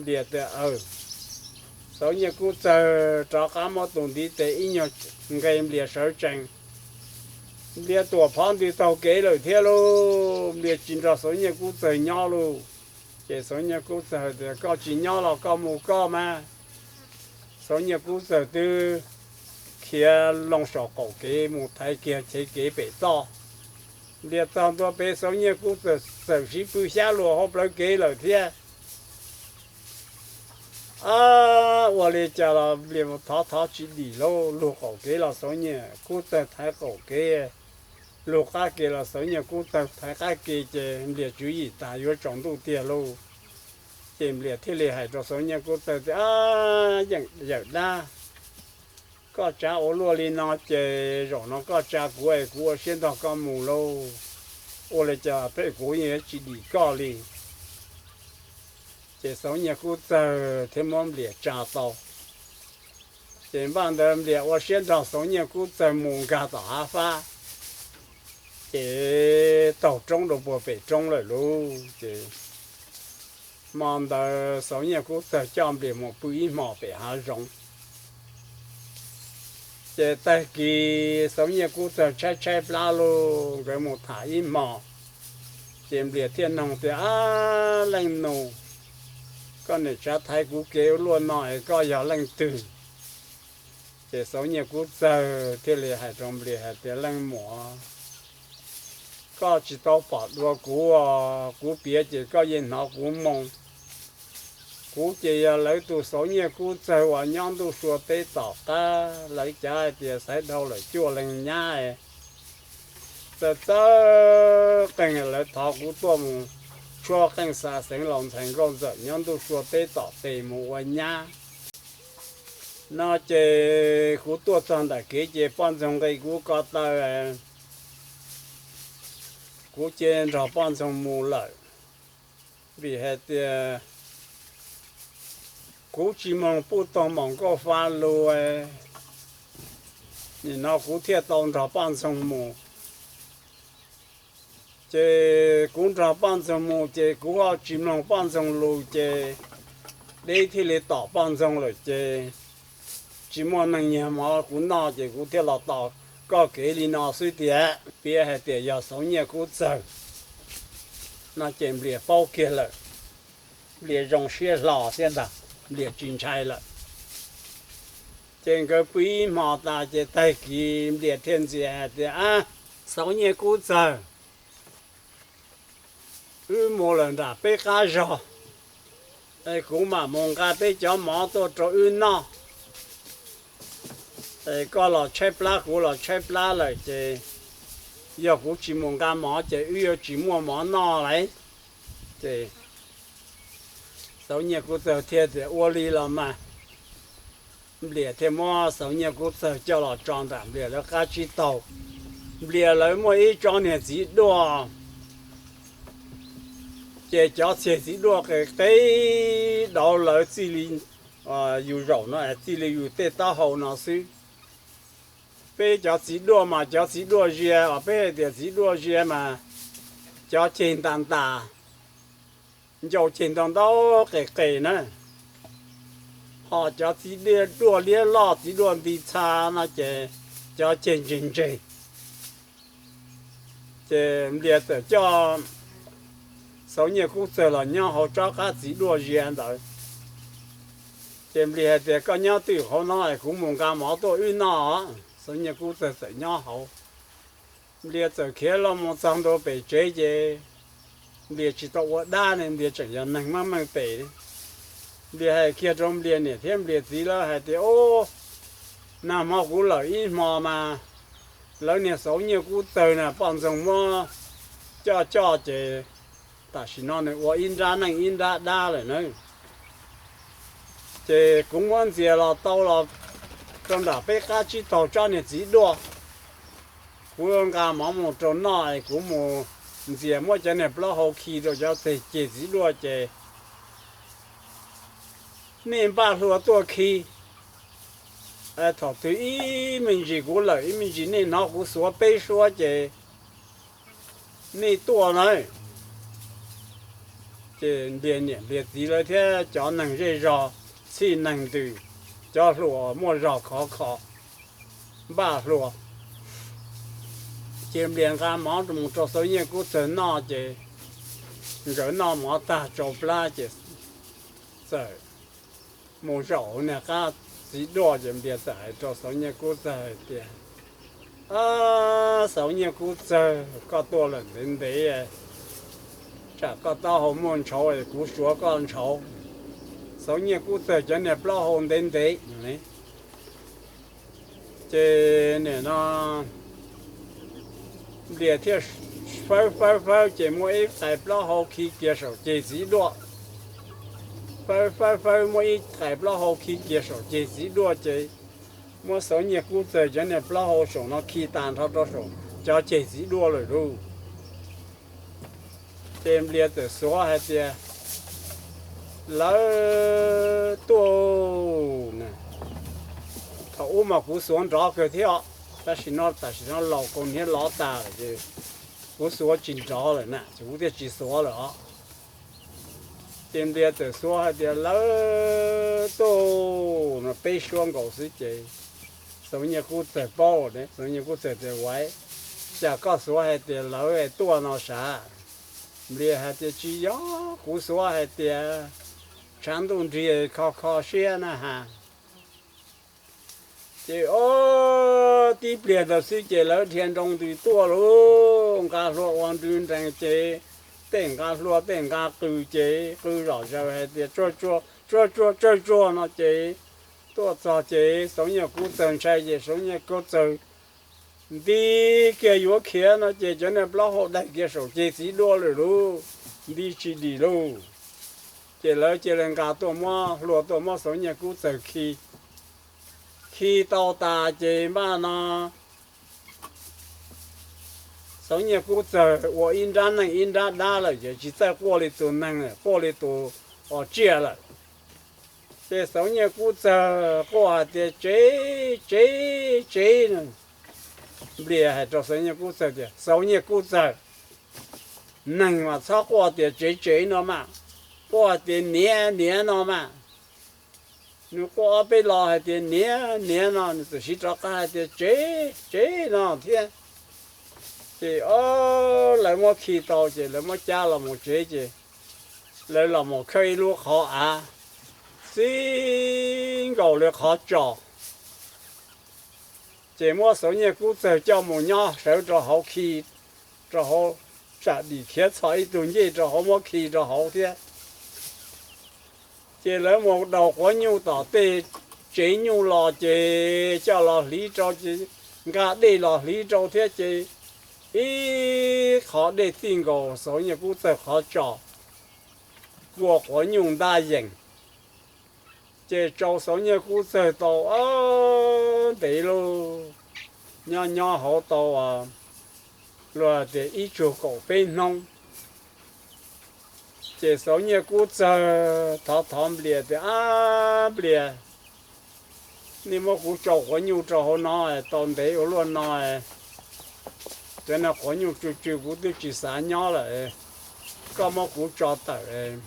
Nplias tias, Xauv Nyiaj Kub Txawg rov qab muab tus ntiv tes ib nyuag nqes Nplias sawv tsees. Nplias Tuam Phob Ntws taug kev lawm thiab lauj, Nplias tsis nrog Xauv Nyiaj Kub Txawg nyob lauj. Ces Xauv Nyiaj Kub Txawg tias, Koj tsis nyob los koj mus koj mas. Xauv Nyiaj Kub Txawg twb tiav loo saum qaum kev mus thaiv kiag cev kev pem toj. Nplias txog ntua pem Xauv Nyiaj Kub txawm sib pw xyab luas hauv plawv kev lawm thiab. Ab, ua li cas los Nplias thov thov tsis dim lauj, lug qaum kev los Xauv Nyiaj Kub txawg thaiv qaum kev, lug qab kev los Xauv Nyiaj Kub txawg thaiv qab kev ces Nplias tswv yim tas yuav tsaus ntuj tiag lauj. Ces Nplias thiaj li hais rau Xauv Nyiaj Kub txawg tias, Ab, yawm dab, koj tsav ua luaj li no ces zaum no koj tsa kuv es kuv ua siab nrog koj mus lauj. Ua li cas peb kuv yeej tsis dim koj li. Ces Xauv Nyiaj Kub txawg thiab muab Nplias tsa tau. Ces npaj ntawd Nplias ua siab nrog Xauv Nyiaj Kub txawg mus nkag tom hav fab, ces taug roob rau puag pem roob lawm lauj. Ces hmo ntawd Xauv Nyiaj Kub txawg coj Nplias mus pw ib hmos pem hav zoov. Ces tag kis Xauv Nyiaj Kub txawg tshaib tshaib plab lauj, nkawd mus tham ib hmos, ces Nplias thiaj noog tias, Ab, leej nus, koj niam tsav thaiv kuv kev ua luaj no es koj yog leej twg? Ces Xauv Nyiaj Kub txawg thiaj li hais rau Nplias hais tias, Leej muam, koj tsis tau pom dua kuv, kuv piav ces koj yeej hnov kuv moo. Kuv ces yog lawv tus Xauv Nyiaj Kub txawg uas nyob ntuj sua teb tom qab, lawv cav hais tias xaiv dhau lawm cuaj leeg nyab. Txawj txawj qeej lawv thov kuv tuaj mus tshuab qeej xa xeev laus ntxhais nkauj ntxawm nyob ntuj sua teb tom tes mus ua nyab no ces kuv tuaj txog ntawm kev ces poj ntxoog nqis kuv ko taw, kuv cia nrog poj ntxoog mus lawm. Vim hais tias kuv tsis mloog puj toog maum nkauj fa lus, nim no kuv thiaj tau nrog poj ntxoog mus. Ces kuv nrog poj ntxoog mus ces kuv ho tsis mloog poj ntxoog lus ces deb thiaj li tom poj ntxoog lawm ces tsis muaj neeg nyiag mov kuv noj ces kuv thiaj los tos koj kev li no xwb tiag. Piav hais tias yog Xauv Nyiaj Kub txawg no ces Nplias paub kiag lawm. Nplias zoo siab hlo thiab ntag, Nplias tsis ntshai lawm. Ces nkawd pw ib hmos tas ces tag kis Nplias thiaj ntxias hais tias, Ab, Xauv Nyiaj Kub txawg, wb mus lawm nram peb qab zog, es kuv mam mus nqa peb cov mov tuaj rau wb noj. Es koj los tshaib plab kuv los tshaib plab lawm ces yog kuv tsis mus nqa mov ces wb yuav tsis muaj mov noj lauj. Ces Xauv Nyiaj Kub txawg thiaj tias, Ua li los mas. Nplias thiaj muab Xauv Nyiaj Kub txawg coj los tso nram Nplias lawv qab tsib taug. Nplias lawv muaj ib tsob niag txiv duaj, ces cov txhiaj txiv duaj qes qes dauv lawv txij li yus zaum no txij li yus tej taub hau no xwb. Peb cov txiv duaj mas cov txiv duaj zia os, peb hais tias txiv duaj zia mas cov ceg ntas ntas, ncau ceg ntau ntau qes qes na. Ho cov txiv duaj liab loj txiv duaj nti txha no ces cov ceg ntseg ntseg. Ces Nplias txawm coj Xauv Nyiaj Kub txawg los nyob hauv tsob qab txiv duaj zia ntawd. Ces Nplias hais tias, Koj nyob twj ywm hauv no es kuv mus nqa mov tuaj wb noj. Xauv Nyiaj Kub txawg txawm nyob hauv. Nplias txawm khiav los mus txog ntua pem tsev ces Nplias tsis tau ua dab ne, Nplias tseem yog neeg maj meej pem. Nplias hais kiag rau Nplias niam thiab Nplias txiv lawv hais tias, Ub, nag hmo kuv lawm ib hmo mas lawv niag Xauv Nyiaj Kub txawg na poj ntxoog muab coj coj ces tam sim no nws ua ib nrab neej ib nrab dab lawm na. Ces kuv muab ntxias los tau los rau nram peb qab tsib taug tsob niag txiv duaj. Kuv nqa mov mus rau noj es kuv mus ntxias muab cov niag plaub hau khi rau cov txeg ceg txiv duaj ces nej npaj hlua tuaj khi. Thaum twg ib me ntsis kuv lawm ib me ntsis nej hnov kuv xuav peb suab ces nej tuaj na. Ces Nplias niam Nplias txiv lawv thiab cov neeg zej zog txhij neeg ntws, cov hluas muaj zog khov kho npaj hlua. Ces Nplias nqa mov mus rau Xauv Nyiaj Kub txawg noj ces nkawd noj mov tag tsau plab ces txawm mus zaum niag qab txiv duaj. Ces Nplias txawm hais rau Xauv Nyiaj Kub Txawg hais tias, Xauv Nyiaj Kub Txawg, koj tuaj lawm ntev ntev, tsam koj taub hau muaj ntshauv es kuv suav koj ntshauv. Xauv Nyiaj Kub Txawg cov niag plaub hau ntev ntev. Ces nim no Nplias thiaj fawb fawb fawb ces muaj ib qais plaub hau khi kiag saum ceg txiv duaj. Fawb fawb fawb muaj ib qais plaub hau khi kiag saum ceg txiv duaj ces muab Xauv Nyiaj Kub Txawg cov niag plaub hau saum no khi tas nrho rau saum cov ceg txiv duaj lawm lauj. Ces Nplias txawm xuav hais tias, Lawv tuaj, thaum ub mas kuv xuav nrov kawg thiab, tab sis no tam sim no laus kaus hniav lov tas lawm es kuv xuav tsis nrov lawm na, ces kuv thiaj tsis xuav lawm os. Ces Nplias txawm xuav hais tias, Lawv tuaj, no peb suab nkaus xwb ces Xauv Nyiaj Kub Txawg paub, Xauv Nyiaj Kub Txawg tias, Ua, cas koj xuav hais tias lawv tuaj no sav? Nplias hais tias, Tsis yog, kuv xuav hais tias tshav ntuj nrig kho kho siab na has. Ces ob tib pliag ntawd xwb ces lawv dhia nroo ntws tuaj lauj, nqa hlua ua nrw nrees ces tej nqa hlua tej nqa qws ces qw zom zaws hais tias, Tsuag tsuag tsuag tsuag tsuag tsuag no ces tuaj txog ces Xauv Nyiaj Kub Txawg ntshai ces Xauv Nyiaj Kub Txawg nti kiag yuav khiav no ces cov niag plaub hau daig kiag saum ceg txiv duaj lawm lauj, nti tsis dim lauj. Ces lawv cia li nqa tuaj muab hlua tuaj muab Xauv Nyiaj Kub Txawg khi, khi tau tas ces npaj no Xauv Nyiaj Kub Txawg ua ib nrab neeg ib nrab dab lawm ces tsis txawj quaj li tus neeg, quaj li tus tsiaj lawm. Ces Xauv Nyiaj Kub Txawg quaj hais tias, Tsev, tsev, tsev. Nplias hais rau Xauv Nyiaj Kub Txawg tias, Xauv Nyiaj Kub Txawg, neeg mas txhob quaj tias tsev tsev no mas, quaj tias niam niam no mas. Nws quaj ob peb lo hais tias niam niam no, nws txawm siv rov qab hais tias tsev tsev no thiab. Ces o, lawv muab khi tau ces lawv muab cab los mus tsev ces lawv los mus khawb ib lub qhov av txij nkaus li qhov tso. Ces muab Xauv Nyiaj Kub Txawg coj mus nyob sawv rau hauv khi, rau hauv, tsam dim khiav txhos ib tug ncej rau hauv muab khi rau hauv thiab. Ces lawv mus daus quav nyuj tom tej tsev nyuj los ces coj los hliv rau ces nqa dej los hliv rau thiab ces ib qhov dej txij nkaus Xauv Nyiaj Kub Txawg qhov tso, kua quav nyuj ntab yees. Ces tsaus Xauv Nyiaj Kub Txawg tau ntev lauj, nyob nyob hauv tau luag tias ib tsug kaum peb hnub. Ces Xauv Nyiaj Kub Txawg thov thov Nplias tias, Ab Nplias, nej muab kuv tsaus quav nyuj rau hauv no tau ntev ua luaj no, cov no quav nyuj tsw tsw kuv twb tsis xav nyob lawm, koj muab kuv tso tawm,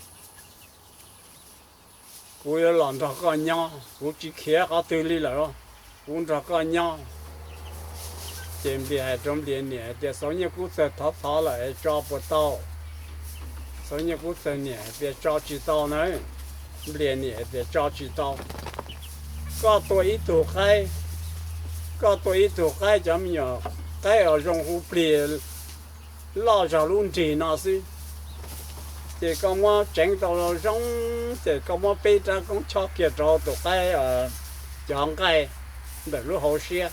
kuv yuav los nrog koj nyob, kuv tsis khiav qhov twg li lawm, kuv nrog koj nyob. Ces Nplias hais rau Nplias niam hais tias, Xauv Nyiaj Kub Txawg thov thov lawm tso puas tau? Xauv Nyiaj Kub Txawg niam hais tias, Tso tsis tau na. Nplias niam hais tias, Tso tsis tau. Koj tua ib tug qaib, koj tua ib tug qaib, cov me nyuam qaib uas zoo hu plig loj zog lub nrig no xwb, ces koj muab tseev tau zoo, ces koj muab peb rab koob chob kiag rau tus qaib, cov nqaij ntawm lub hauv siab,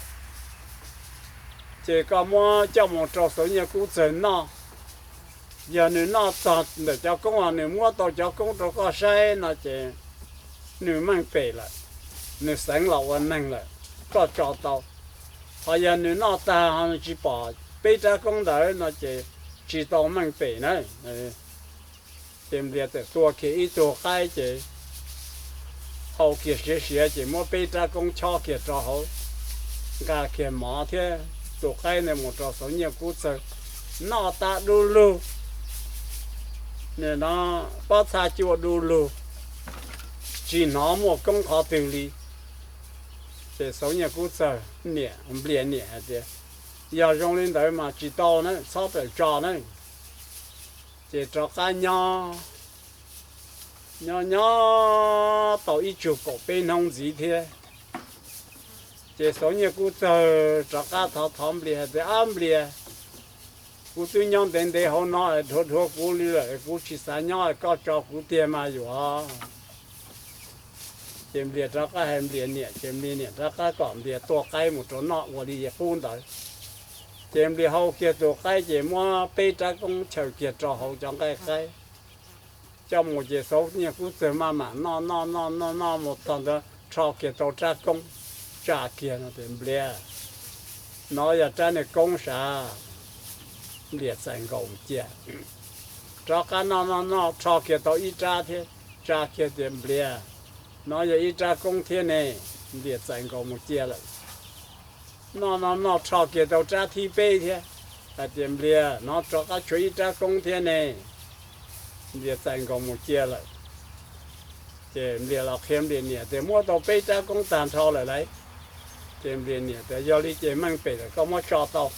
ces koj muab coj mus rau Xauv Nyiaj Kub Txawg noj. Yog nws noj txog ntawm cov koob uas nws muab tau cov koob rau koj saib no ces nws meej pem lawm, nws xeev los ua neeg lawm, koj tso tau. Ho yog nws noj tag ho nws tsis pom peb rab koob ntawd no ces tsis tau meej pem na. Ces Nplias txawm tua kiag ib tug qaib ces hau kiag siav siav ces muab peb rab koob chob kiag rau hauv, nqa kiag mov thiab tus qaib ntawd mus rau Xauv Nyiaj Kub Txawg noj tas du lug. Nim no pob txha cua du lug, tsis hnov muaj koob qhov twg li. Ces Xauv Nyiaj Kub Txawg niam, Nplias niam hais tias, Yog zoo li ntawd mas tsis tau na, txhob tawm tso na. Ces rov qab nyob, nyob nyob tau ib tsug kaum peb hnub ntxiv thiab, Ces Xauv Nyiaj Kub Txawg rov qab thov thov Nplias hais tias, Ab Nplias, kuv twb nyob ntev ntev hauv no es dhuav dhuav kuv li lawm, kuv tsis xav nyob, koj tso kuv tiag mas yuav. Ces Nplias rov qab hais Nplias niam, ces Nplias niam rov qab kom Nplias tua qaib mus rau noj ua li qub ntawd. Ces Nplias hau kiag tus qaib ces muab peb rab koob chaws kiag rau hauv cov nqaij qaib coj mus, ces Xauv Nyiaj Kub Txawg maj mam noj noj noj noj noj mus txog ntawd rho kiag tau rab koob, tsa kiag no tias, Nplias, no yog rab niag koob sav. Nplias txais nkaus cia, rov qab noj noj noj rho kiag tau ib rab thiab, tsa kiag tias, Nplias, no yog ib rab koob thiab ne. Nplias txais nkaus mus cia lawm. Noj noj noj rho kiag tau rab thib peb thiab, hais tias, Nplias, no rov qab tshuav ib rab koob thiab ne. Nplias txais nkaus mus cia lawm. Ces Nplias los qhia Nplias niam tias, Muab tau peb rab koob tag nrho lawm lauj. Ces Nplias niam tias, Yog li ces meej pem lawm, koj muab tso tau.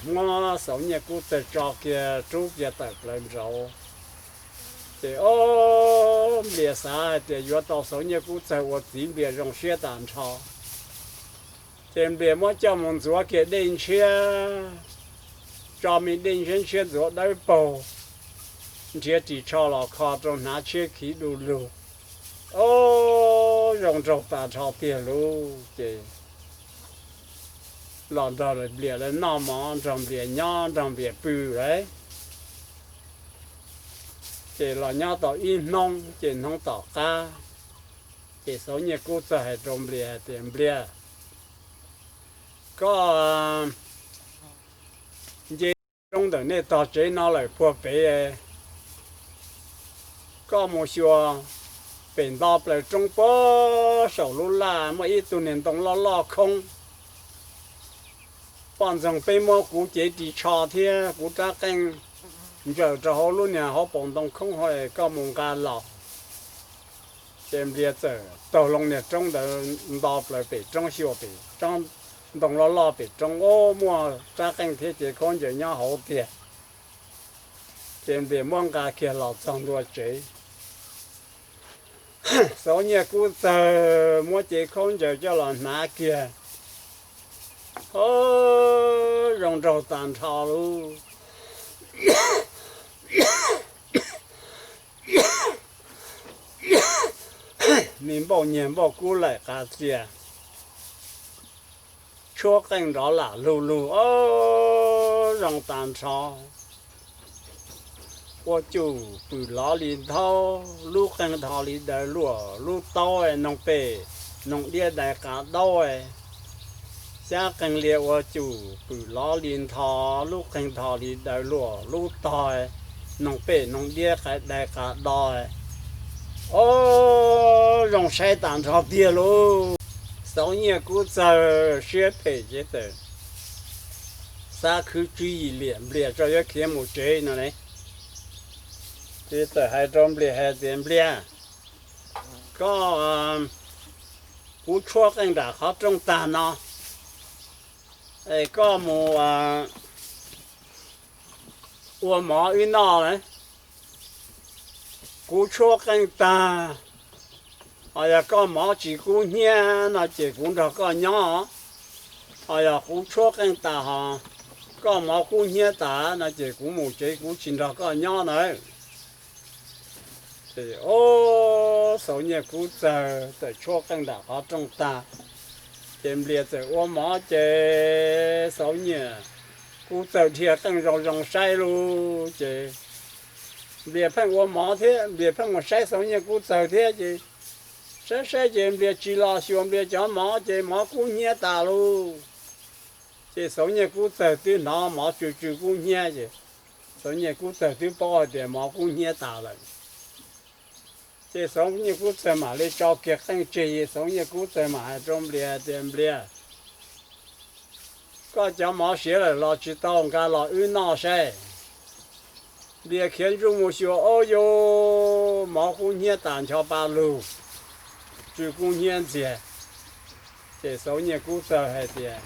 Muab Xauv Nyiaj Kub Txawg tso kiag rub kiag tawm plaws nraud. Ces ob, Nplias xav hais tias yuav tau Xauv Nyiaj Kub Txawg ua txiv, Nplias zoo siab tas nrho. Ces Nplias muab coj mus ntxuav kiag dej ntshiab, tso me dej ntshiab ntshiab ntxuav dawb paug, nrhiav ris tsho los kho rau hnav tshiab khiv du lug. Ob, zoo nraug tas nrho tiag lauj. Ces los nrog Nplias lawv noj mov, nrog Nplias nyob, nrog Nplias pw lawm. Ces los nyob tau ib hnub, ces hnub tom qab, ces Xauv Nyiaj Kub Txawg hais rau Nplias hais tias, Nplias, koj nce roob ntawm nej tog tsev no lawm puag pem, koj mus xyuas pem nto plaws roob puag saum lub laj muaj ib tug niag ntoo loj loj khoob. Poj ntxoog peb muab kuv cev ris tsho thiab kuv rab qeej ntsaws rau hauv lub niag hauv paus ntoo khoob hauv, koj mus nqa los. Ces Nplias txawm taug loo niag roob ntawd nto plaws pem roob, xyuas pem ntoo loj loj pem roob, ob, muaj rab qeej thiab cev khaub ncaws nyob hauv tiag. Ces Nplias muab nqa kiag los txog ntua tsev. Xauv Nyiaj Kub Txawg muab cev khaub ncaws coj los hnav kiag, ob, zoo nraug tas nrho lauj. Me npauj nyiag npauj kub laim qas txias, tshuab qeej nrov lam lug lug, ob, zoo tas nrho. Ua cum pwm lov li nthab, lub qeej tho li daws luam lub taub, noog pem noog diab dais qas daub. Xyab qeej lias ua cum pwm lov li ntho, lub qeej tho li daws luam lub tog, noog pem noog diab dais qas do. Ob, zoo saib tas nrho tiag lauj. Xauv Nyiaj Kub Txawg siab phem ces txawm xav khwv tswv yim liam Nplias tso yuav khiav mus tsev no ne. Ces txawm hais rau Nplias hais tias, Nplias, koj, kuv tshuab qeej nram qhov rooj tag no, es koj mus ua mov wb noj. Kuv tshuab qeej tag, ho yog koj mov tsis kub hnyiab no ces kuv nrog koj nyob. Ho yog kuv tshuab qeej tas ho koj mov kub hnyiab tas no ces kuv mus tsev, kuv tsis nrog koj nyob nawb. Ces ob, Xauv Nyiaj Kub Txawg txawm tshuab qeej nram qhov rooj tag, ces Nplias txawm ua mov ces Xauv Nyiaj Kub Txawg dhia qeej zoo zoo saib lauj. Ces Nplias pheej ua mov thiab, Nplias pheej mus saib Xauv Nyiaj Kub Txawg thiab ces saib saib ces Nplias tsis los xyuas Nplias cov mov ces mov kub hnyiab tas lauj. Ces Xauv Nyiaj Kub Txawg twb hnov mov tsw tsw kub hnyiab ces Xauv Nyiaj Kub Txawg twb paub hais tias mov kub hnyiab tas lawm. Ces Xauv Nyiaj Kub Txawg mam li tso kiag qeej tseg, Xauv Nyiaj Kub Txawg mam hais rau Nplias hais tias, Nplias, koj cov mov siav lawm los tsis tau, nqa los wb noj saib. Nplias khiav ntsuj mus xyuas, ob, yus mov kub hnyiab tas ncho pa lug, tsw kub hnyiab ntxiag. Ces Xauv Nyiaj Kub Txawg hais tias,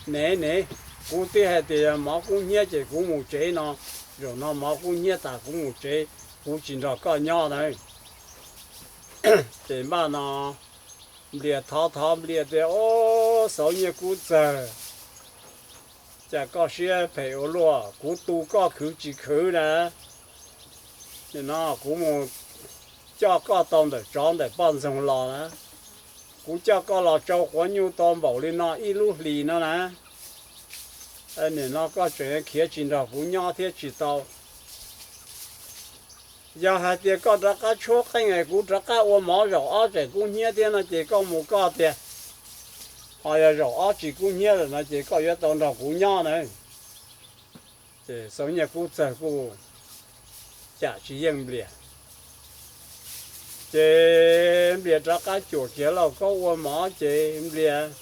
Nev nev, kuv twb hais tias yog mov kub hnyiab ces kuv mus tsev no, zaum no mov kub hnyiab tas kuv mus tsev, kuv tsis nrog koj nyob na. Ces npaj no Nplias thov thov Nplias tias, Au, Xauv Nyiaj Kub Txawg, cas koj siab phem ua luaj, kuv tu koj khwv tsis khwv na. Nim no kuv mus coj koj tau ntawm tsov ntawm poj ntxoog los na, kuv coj koj los tsau quav nyuj tau npaum li no ib lub hlis no na. Nim no koj tseem khiav tsis nrog kuv nyob thiab tsis tau. Yog hais tias koj rov qab tshuab qeej es kuv rov qab ua mov zaum ob tseem kub hnyiab thiab no ces koj mus koj tiag. Ho yog zaum ob tsis kub hnyiab lawm no ces koj yuav tau nrog kuv nyob na. Ces Xauv Nyiaj Kub Txawg kuj cam tsis yeej Nplias. Ces Nplias rov qab cuam kiag lauj kaub ua mov ces Nplias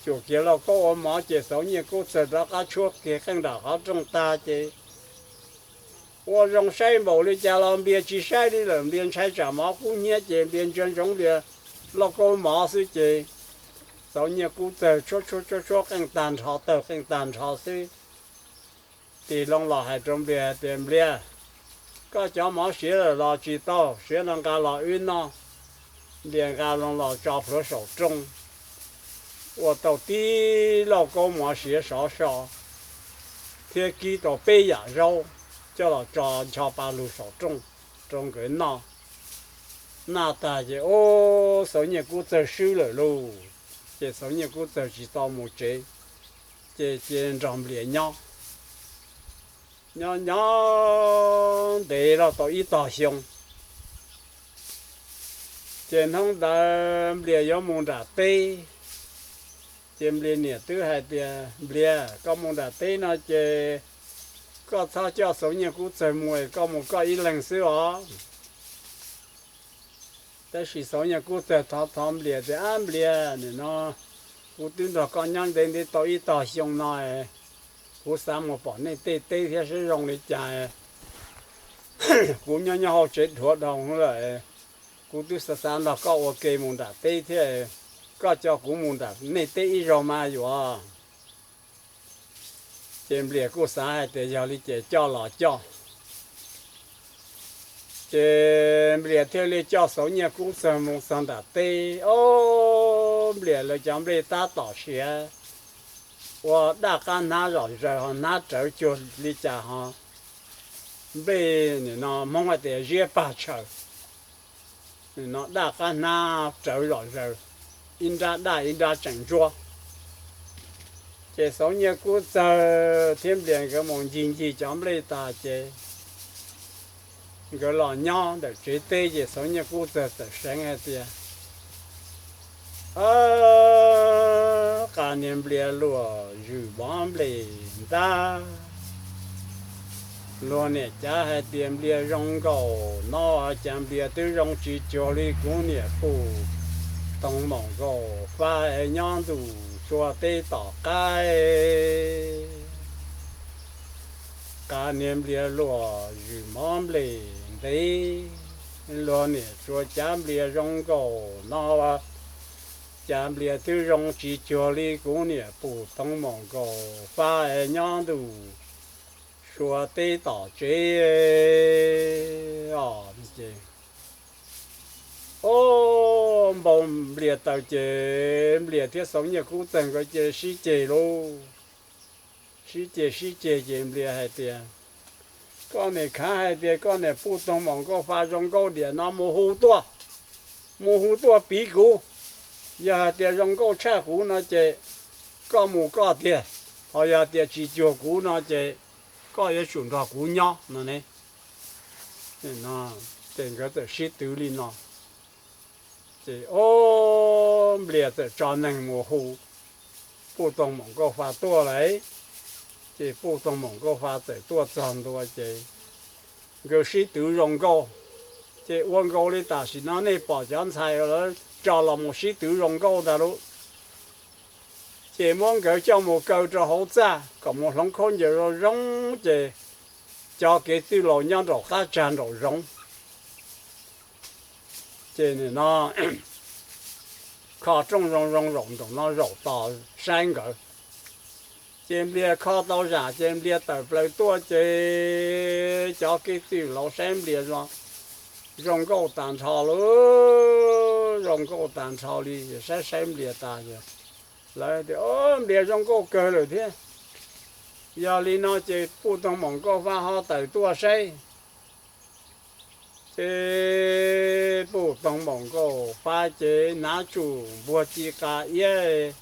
cuam kiag lauj kaub ua mov ces Xauv Nyiaj Kub Txawg rov qab tshuab kiag qeej nram qhov rooj tag ces ua zoo saib npaum li cas los Nplias tsis saib li lawm, Nplias ntshai tsam mov kub hnyiab ces Nplias ntsia ntsoov Nplias lauj kaub mov xwb ces Xauv Nyiaj Kub Txawg tshuab tshuab tshuab tshuab qeej tag nrho, tawg qeej tag nrho xwb. Tig loo los hais rau Nplias tias, Nplias, koj cov mov siav lawm los tsis tau, siav no nqa los wb noj. Nplias nqa loo los tso plhuav saum rooj, ua tau tib lauj kaub mov siav sov so thiab kib tau peb yam zaub coj los tso ncho pa lug saum rooj rau nkawd noj. Noj tag ces ub, Xauv Nyiaj Kub Txawg swb lawm lauj. Ces Xauv Nyiaj Kub Txawg tsis tau mus tsev, ces cia nrog Nplias nyob. Nyob nyob ntev los tau ib tog xyoo, ces hnub ntawd Nplias yuav mus nram teb. Ces Nplias niam twb hais tias, Nplias, koj mus nram teb no ces koj txhob coj Xauv Nyiaj Kub Txawg mus es koj mus koj ib leeg xwb os. Tab sis Xauv Nyiaj Kub Txawg thov thov Nplias tias, Ab Nplias, nim no kuv twb nrog koj nyob ntev ntev tau ib tog xyoo no, kuv xav mus pom nej tej teb thiab seb zoo li cas. Kuv nyob nyob hauv tsev dhuav dhau lawm, kuv twb xav xav nrog koj ua ke mus nram teb thiab, koj coj kuv mus nram nej teb ib zaug mas yuav. Ces Nplias kuj xav hais tias yog li ces coj los coj. Ces Nplias thiaj li coj Xauv Nyiaj Kub Txawg mus txog nram teb. Ob, Nplias lawv cov nplej tab tom siav, ua daj qab hnab zom zaws ho hnab rawv cuag li cas ho nplej nim no Hmoob hais tias ziab pag tshaws. Nim no daj qab hnab rawv zom zaws, ib nrab daj ib nrab tseem ntsuab. Ces Xauv Nyiaj Kub Txawg thiab Nplias nkawd mus ncig ncig cov nplej tas ces nkawd los nyob ntawm tsev teb ces Xauv Nyiaj Kub Txawg txawm seev hais tias, Ab, qas niag Nplias luam zwm mov nplej ntag. Luag niam cav hais tias Nplias zoo nkauj no, cas Nplias twb zoo tsis cuag li kuv niam pum toog maum nkaus fa es nyob ntuj sua teb tom qab. Qas niag Nplias luam zwm mov nplej ntev, luag niam tsuas cav Nplias zoo nkauj no, cas Nplias twb zoo tsis cuag li kuv niam pum toog maum nkaus fa es nyob ntuj sua teb tom tsev os. Ces, ob, npau Nplias taws ces Nplias thiab Xauv Nyiaj Kub Txawg nkawd cia li sib ceg lauj. Sib ceg sib ceg ces Nplias hais tias, Koj niam khav hais tias koj niam pum toog maum nkauj fa zoo nkauj diam no mus hu tuaj, mus hu tuaj piv kuv. Yog hais tias zoo nkauj tshaj kuv no ces koj mus koj tiag, ho yog tias tsis cuag kuv no ces koj yuav tsum nrog kuv nyob no ne. Ces nkawd txawm sib twv li no. Ces ob, Nplias txawm tso neeg mus hu pum toog maum nkauj fa tuaj lawm. Ces pum toog maum nkauj fa txawm tuaj txog ntua ces nkawd sib twv zoo nkauj. Ces ua nkaus li tam sim no nej pom cov ntxhais lawv tso los mus sib twv zoo nkauj ntag lauj. Ces muab nkawd coj mus kaw rau hauv txaj kom mus hloov khaub ncaws zoo zoo, ces cov kev txwj laus nyob nraum qab tsag nraum zoov. Ces nim no kho rooj zoo zoo zaum nraum no zaum tos saib nkawd. Ces Nplias kho tau zam ces Nplias tawm plaws tuaj ces cov kev txwj laus saib Nplias zoo nkauj tas nrho lauj. zoo nkauj tag nrho li. Saib saib Nplias tas, lawv tias, Au, Nplias zoo nkauj kawg lawm thiab. Yog li no ces Puj Toog Moom Nkauj Faj ho tawm tuaj saib. Ces Puj Toog Moom Nkauj Faj ces hnav tsuj npuag ci qas iab,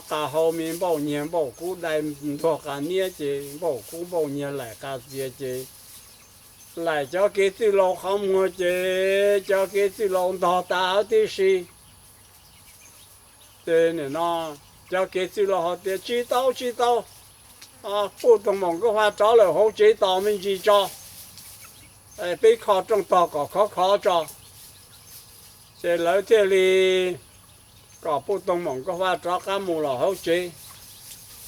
qas hau me npauj nyiag npauj kub dai ntuag qas niab ces npauj kub npauj nyiag laim qas txias ces laim cov kev txwj laus qhov muag ces cov kev txwj laus ntog tas huv tib si. Ces nim no cov kev txwj laus ho tias, Tsis tau, tsis tau, Puj Toog Moom Nkauj Faj rov lawm hauv tsev tos me ntsis tso, peb kho rooj tog kom khov khov tso. Ces lawv thiaj li kom Puj Toog Moom Nkauj Faj rov qab mus los hauv tsev.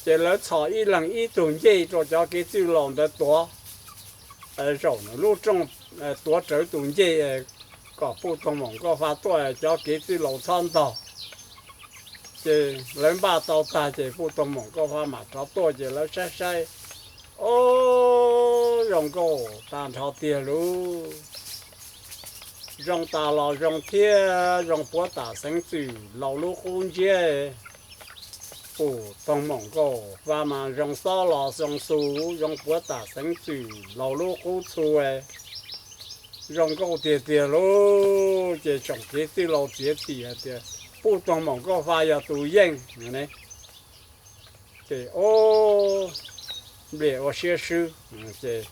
Ces lawv txhom ib leeg ib tug ncej rau cov kev txwj laus ntawd tuav, zaum lub rooj tuav rawv tus ncej, kom Puj Toog Moom Nkauj Faj tuaj cov kev txwj laus txhob ntog. Ces lawv npaj tau tag ces Puj Toog Moom Nkauj Faj mam rov tuaj ces lawv saib saib, Au, zoo nkauj tag nrho tiag lauj. Zoo tas los zoo thiab zoo puav tam xeev txwm laus lub qub ntsiab. Puj Toog Moom Nkauj Faj mas zoo xob los zoo xu, zoo puav tam xeev txwm laus lub qub txhu. Zoo nkauj tiag tiag lauj. Ces tsoom kev txwj laus txiav txim hais tias Puj Toog Moom Nkauj Faj yog tus yeej. Ces Nplias ua siab swb, ces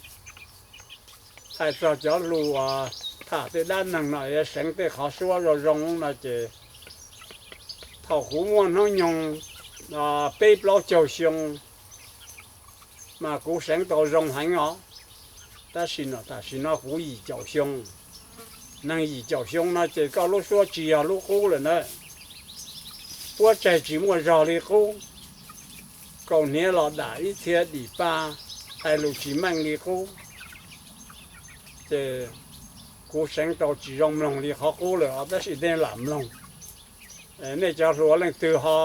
hais txog cov lus uas tham tej dab neeg no yuav seev tej qhov suab zoo zoo no ces thaum kuv muaj hnub nyoog peb plaub caug xyoo mas kuv seev tau zoo heev os. Tab sis no tam sim no kuv yim caum xyoo. Neeg yim caum xyoo no ces koj lub suab tsis yog lub qub lawm na. Puab tsaig tsis muaj zog li qub, kaus hniav los dam ib txhia dim pa, hais lus tsis meej li qub. Ces kuv seev tau tsis zoo mloog li qhov qub lawm os, tab sis nej lam mloog. Nej cov hluas leej twg ho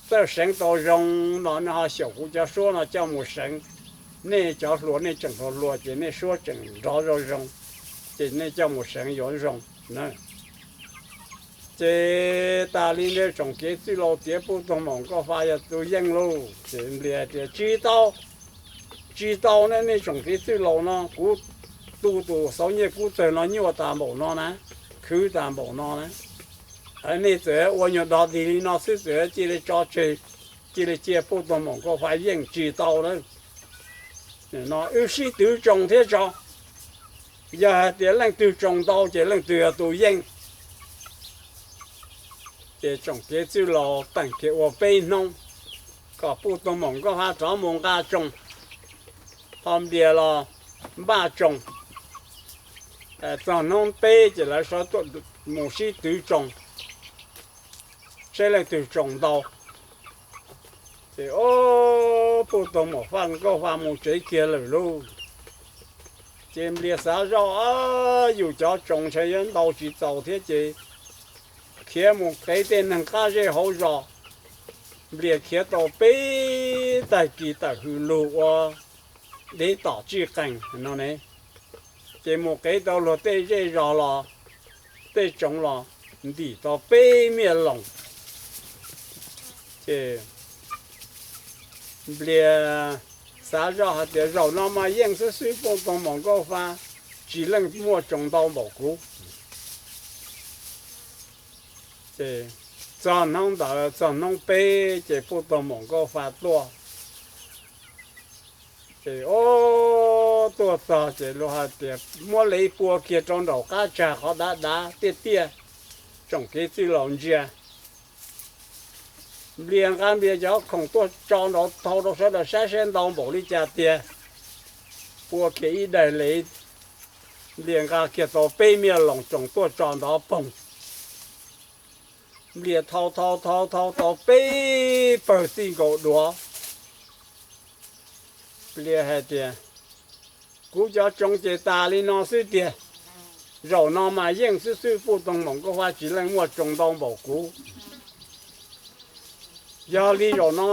txawj seev tau zoo no nej ho xyaum kuv cov suab no coj mus seev. Nej cov hluas nej tseem hluas hluas ces nej suab tseem nrov zoo zoo, ces nej coj mus seev yuav zoo na. Ces tas li ntawd tsoom kev txwj laus txiav Puj Toog Moom Nkauj Faj yog tus yeej lauj. Ces Nplias tias tsis tau, tsis tau na, nej tsoom kev txwj laus no kuv tu tus xauv nyiaj kub txawg no nyuaj tas npaum no na, khwv tas npaum no na. Nej txawm ua nyuag dog dig li no xwb txawm cia li tso tseg, cia li cia Puj Toog Moom Nkauj Faj yeej tsis tau na. No wb sib twv tsoo thiab tso, yog hais tias leej twg tsoo ntau ces leej twg yog tus yeej. Ces tsoom kev txwj laus teem kiag ua peb hnub, kom Puj Toog Moom Nkauj Faj rov mus nqa tsoo, ho Nplias los npaj tsoo. Txog hnub peb ces lawv sawv tuaj mus sib twv tsoo, seb leej twg tsoo ntau. Ces Puj Toog Moom Nkauj Faj mus tsev kiag lawm lauj. Ces Nplias xav zoj, yus cov tsoo ntshe yuav ntau tsis txaus thiab ces khiav mus qev tej neeg qab zej hauv zos. Nplias khiav tau peb tag kis tawm hws lug ua dev tom tsij qees no ne. Ces mus qev tau luag tej zej zos los, tej tsoov los ntim tau peb miaj loos. Ces Nplias xav zoj hais tias zaum no mas yeej xwb xwb, Puj Toog Moom Nkauj Faj tsis leej muaj tsoos ntau npaum kuv. Ces txog hnub ntawd txog hnub peb ces Puj Toog Moom Nkauj Faj tuaj. Ces o, tuaj txog ces luag hais tias muab lev pua kiag rau nraum qab tsag qhov dav dav tiaj tiaj, tsoom kev txwj laus ntsia. Nplias nqa Nplias cov khoom tuaj tso nrov thau rau sawv daws saib seb ntau npaum li cas tiag. Pua kiag ib daim lev, Nplias nqa kiag tau peb miaj loos tsoos tuaj tso nrov poog. Nplias thau thau thau thau tau peb pawg txij nkaus duav. Nplias hais tias, kuv cov tsoos ces tas li no xwb tiag. Zaum no mas yeej xwb xwb, Puj Toog Moom Nkauj Faj tsis leej muaj tsoos ntau npaum kuv. Yog li zaum no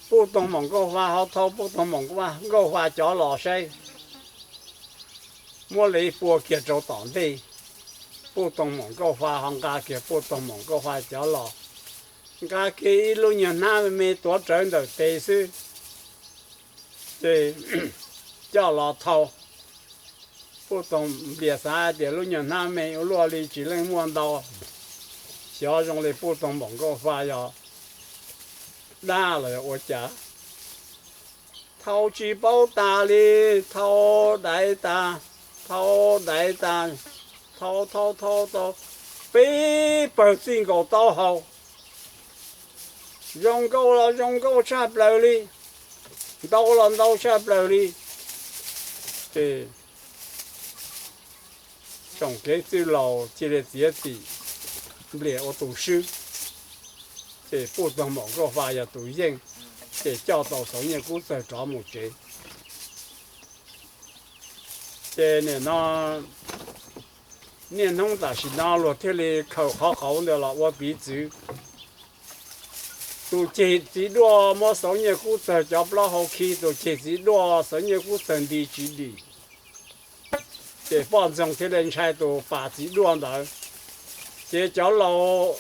Puj Toog Moom Nkauj Faj ho thau Puj Toog Moom Nkauj Faj cov los saib. Muab lev pua kiag rau tom ntej, Puj Toog Moom Nkauj Fa ho nqa kiag Puj Toog Moom Nkauj Fa cov los, nqa kiag ib lub nyuag hnab me me tuav rawv ntawm tes xwb, ces coj los thau. Puj Toog Nplias xav tias lub nyuag hnab me ua luaj li tsis leej muaj ntau, xyov zoo li Puj Toog Moom Nkauj Fa yog dab los yog ua cas, thau tsis paub tas li, thau daiv tas, thau daiv tas, thau thau thau tau peb pawg txij nkaus taub hau. Zoo nkauj los zoo nkauj tshaj plaws li, ntau los ntau tshaj plaws li. Ces tsoom kev txwj laus cia li txiav txim, Nplias ua tus swb, ces Puj Toog Moom Nkauj Fa yog tus yeej, ces coj tau Xauv Nyiaj Kub Txawg rov mus tsev. Ces nim no niaj hnub tam sim no luag thiaj li khaws qhov qauv ntawd los ua piv txwv. Tus ceg txiv duaj muab Xauv Nyiaj Kub Txawg cov plaub hau khi, tus ceg txiv duaj Xauv Nyiaj Kub Txawg nti tsis dim, ces poj ntxoog thiaj li ntshai tus pas txiv duaj ntawd. Ces cov laus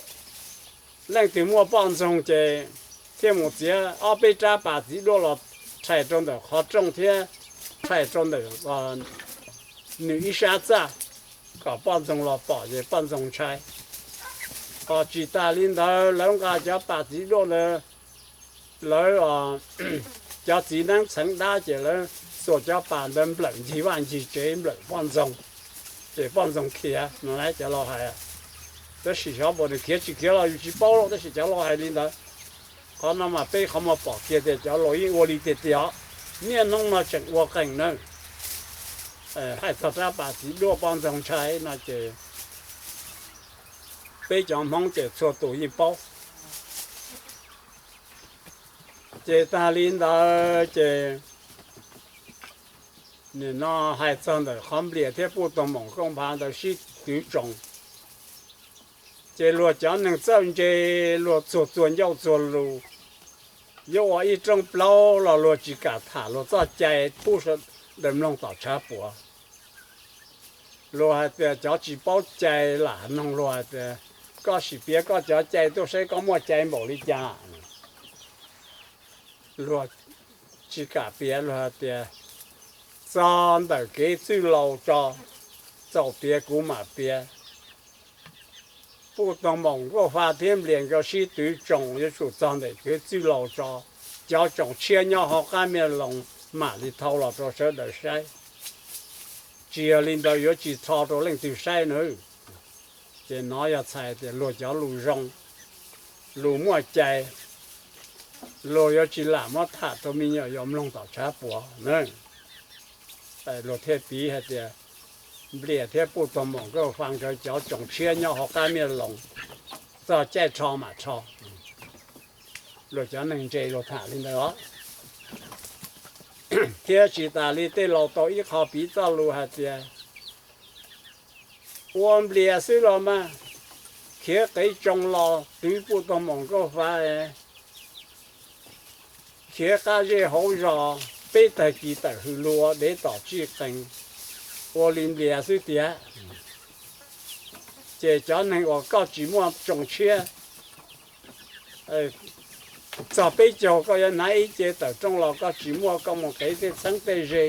leej twg muaj poj ntxoog ces thiaj mus txiav ob peb rab pas txiv duaj los rhais rau ntawm qhov rooj thiab rhais rau ntawm nws ib sab txaj, kom poj ntxoog los pom ces poj ntxoog ntshai. Ho tsis tas li ntawd lawv nqa cov pas txiv duaj ntawd, lawv cov txiv neeb txheev dab ces lawv xuas cov pas ntawd nplawm ncig vaj ncig tsev nplawm poj ntxoog, ces poj ntxoog khiav no cov laus hais. Tab sis xyov puas nws khiav tsis khiav los yus tsis paub, tab sis cov laus hais li ntawd. Qhov no mas peb qhov muag pom kiag tias cov laus yeej ua li tiag tiag, niaj hnub no tseem ua qees na. Hais txog rab pas txiv duaj poj ntxoog ntshai no ces peb cov Hmoob ces txhua tus yeej paub. Ces tag li ntawd ces nim no hais txog ntawm qhov Nplias thiab Puj Toog Moom Nkauj Fa ntawd sib twv tsoos, ces luag cov neeg txawj ntse, luag txuag txuag ncauj txuag lus, yuav ua ib rooj plaub los luag tsis kam tham luag txoj cai pub sawv daws mloog tom tshav puam. Luag hais tias cov tsis paub cai lam noog luag hais tias, koj sim piav koj cov cai tuaj saib koj muaj cai npaum li cas. Luag tsis kam piav, luag hais tias txog ntawm kev txwj laus tso, txaus tiav kuv mam piav. Puj Toog Moom Nkauj Fa thiab Nplias nkawd sib twv tsoos yuav tsum txog ntawm kev txwj laus tso, cov tsoos tshiab nyob hauv qab Mia Loos mam li thau los rau sawv daws saib. Tsis yog li ntawd yuav tsis tho rau leej twg saib na. Ces nov yog txhais tias luag cov lus zoo, lus muaj cai, luag yuav tsis lam muab tham rau me nyuam yaus mloog tom tshav puam na. Luag thiaj piv hais tias Nplias thiab Puj Toog Moom Nkauj Fa nkawd cov tsoos tshiab nyob hauv qab Mia Loos, txog caij rho mam rho. Luag cov neeg ntse luag tham li ntawd os. Thiab tsis tas li tej laus tau ib qho piv txoj lus hais tias ua Nplias xwb los mas, khiav qev tsoos los twv Puj Toog Moom Nkauj Fa, khiav qab zej hauv zos, peb tag kis tawm hws lus ua dev tom tsij qees, ua li Nplias xwb tiag. Ces cov neeg uas koj tsis muaj tsoos tshiab, txog peb caug koj yuav hnav ib ce tawm rooj los koj tsis muaj, koj mus qev tej txheeb tej ze.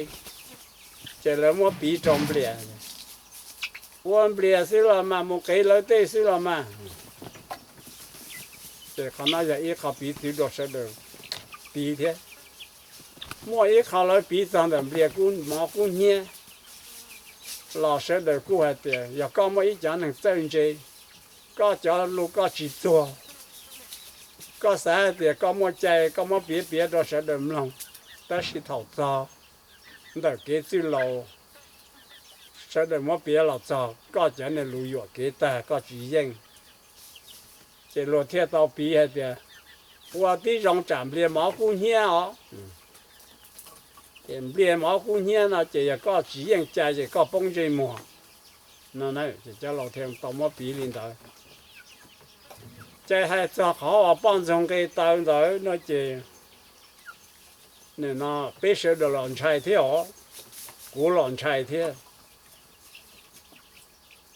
Ces lawv muab piv rau Nplias, ua Nplias xwb los mas, mus qev lawv tej xwb los mas. Ces qhov no yog ib qho piv txwv rau sawv daws piv thiab. Muaj ib qho lawv piv txog ntawm Nplias kub mov kub hnyiab los sawv daws kuj hais tias yog koj muaj ib cov neeg txawj ntse, koj cov lus koj tsis txuag, koj xav hais tias koj muaj cai koj muab piav piav rau sawv daws mloog, tab sis thaum txog ntawm kev txwj laus, sawv daws muab piav los txog koj cov niag lus yuam kev tag koj tsis yeej. Ces luag thiaj tau piv hais tias ua tib zoo tsam Nplias mov kub hnyiab os. Ces Nplias mov kub hnyiab no ces yog koj tsis yeej cai ces koj poob ntsej muag no. Ces cov laus thiaj tau muab piv li ntawd. Ces hais txog qhov uas poj ntxoog nqe taw ntawd no ces nim no peb sawv daws los ntshai thiab os, kuv los ntshai thiab.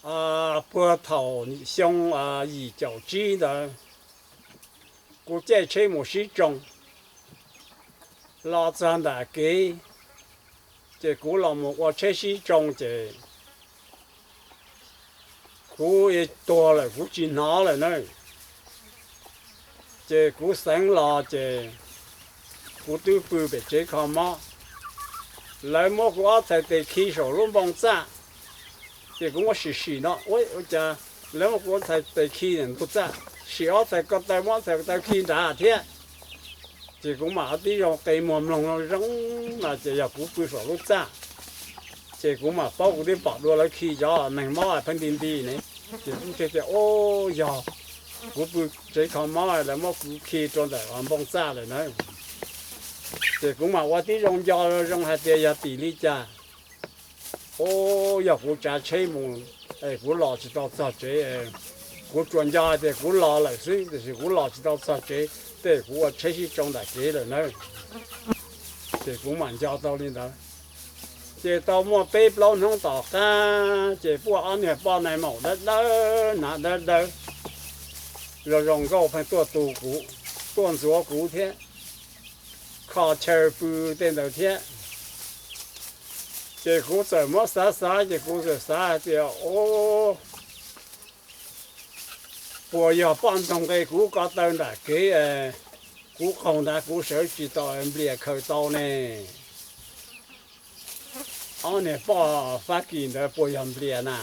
Puag thaum xyoo yim caum tsib ntawd, kuv caij tsheb mus sib tsoo, los txog nram kev, ces kuv los mus ua tsheb sib tsoo ces kuv tuag lawm kuv tsis hnov lawm na. Ces kuv xeev los ces kuv twb pw pem tsev kho mob, lawv muab kuv ob txhais tes khi saum lub npoo txaj, ces kuv muab sim sim no, ua cas lawv muab kuv ob txhais tes khi ntug txaj, sim ob txhais ko taw muab ob txhais ko taw khi nrad thiab. Ces kuv mam tib zoo qe muag mloog zoo zoo no ces yog kuv pw saum lub txaj. Ces kuv mam paub kuv twb pom dua lawv khi cov neeg mob pheej nti nti ne. Ces kuv thiaj tias, o, yog kuv pw tsev kho mob lawv muab kuv khi rau ntawm npoo txaj lawm na. Ces kuv mam ua tib zoo nco zoo hais tias yog tim li cas. O, yog kuv tsav tsheb mus, kuv los tsis tau txog tsev, kuv tsuas nco hais tias kuv los lawm xwb tiam sis kuv los tsis tau txog tsev, tej kuv ua tsheb sib tsoo nram kev lawm na. Ces kuv mam nco tau li ntawd. Ces tau muaj peb plaub hnub tom qab ces puag ob niag poj nai maum dawb dawb hnav dawb dawb, zoo zoo nkauj pheej tuaj tu kuv, tuaj ntxuav kuv thiab, kho chaw pw tej ntawd thiab. Ces kuv txawm muab xav xav ces kuv txawm xav hais tias, o, puas yog poj ntxoog nqe kuv ko taw nram kev, kuv qaug ntawd kuv sawv tsis tau Nplias khaws tau ne? Ob niag poj Fab Kis ntawd puas yog Nplias na?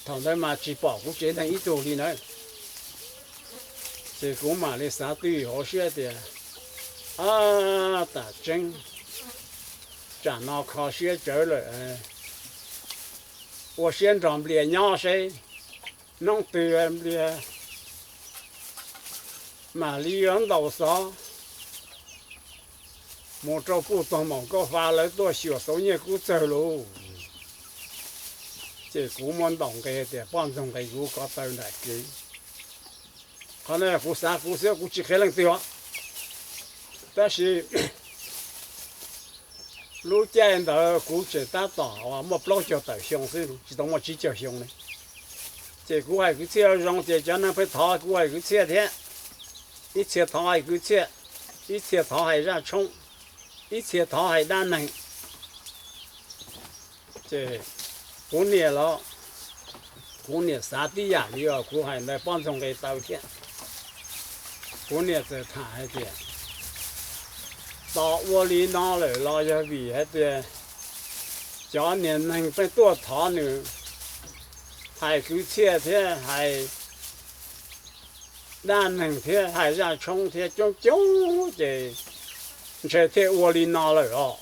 Thaum ntawd mas tsis pom kuv tsev neeg ib tug li na. Ces kuv mam li xav twj ywm hauv siab tias, ab, tam tseeb, tsam no kho siab tsawv lawm, ua siab nrog Nplias nyob seb hnub twg Nplias mam li yuav ntaus xov mus rau puj tog maum Nkauj Fa lawv tuaj xyuas Xauv Nyiaj Kub Txawg lauj. Ces kuv muab ntaus nqe tias poj ntxoog nqe kuv ko taw nram kev. Qhov no kuv xav kuv xwb kuv tsis qhia leej twg os. Tab sis lub caij ntawd kuv tseem tab tom muaj plaub caug tawm xyoo xwb tsis tau muaj tsib caug xyoo ne. Ces kuv hais kwv txhiaj zoo ces cov neeg pheej thov kuv hais kwv txhiaj thiab. Ib txhia thov hais kwv txhiaj, ib txhia thov hais zaj tshoob, ib txhia thov hais dab neeg. Ces kuv niam los, kuv niam xav tib yam li uas kuv hais ntawd poj ntxoog nqe taw thiab. Kuv niam txawm tham hais tias tos ua li no lawm los yog vim hais tias cov niag neeg pheej tuaj thov nws hais kwv txhiaj thiab hais dab neeg thiab hais zaj tshoob thiab coob coob ces ntshe thiaj ua li no lawm os.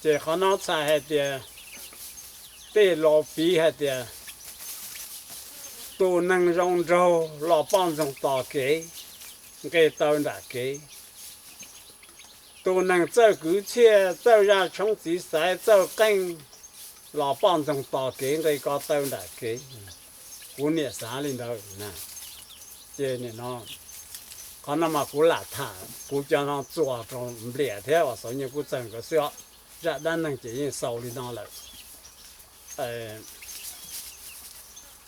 Ces qhov no txhais hais tias tej laus piv hais tias tus neeg zoo nraug los poj ntxoog tos kev, nqe taw nram kev. Tus neeg txawj kwv txhiaj, txawj zaj tshoob txiv xaiv, txawj qeej los poj ntxoog tos kev, nqe ko taw nram kev. Kuv niam xav li ntawd. Ces qhov no mas kuv lam tham kuv cov no txuas rau Nplias thiab uas Xauv Nyiaj Kub Txawg nkawd xwb os. Zaj dab neeg ces yeej xaus li no lawm,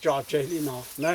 tso tseg li no na.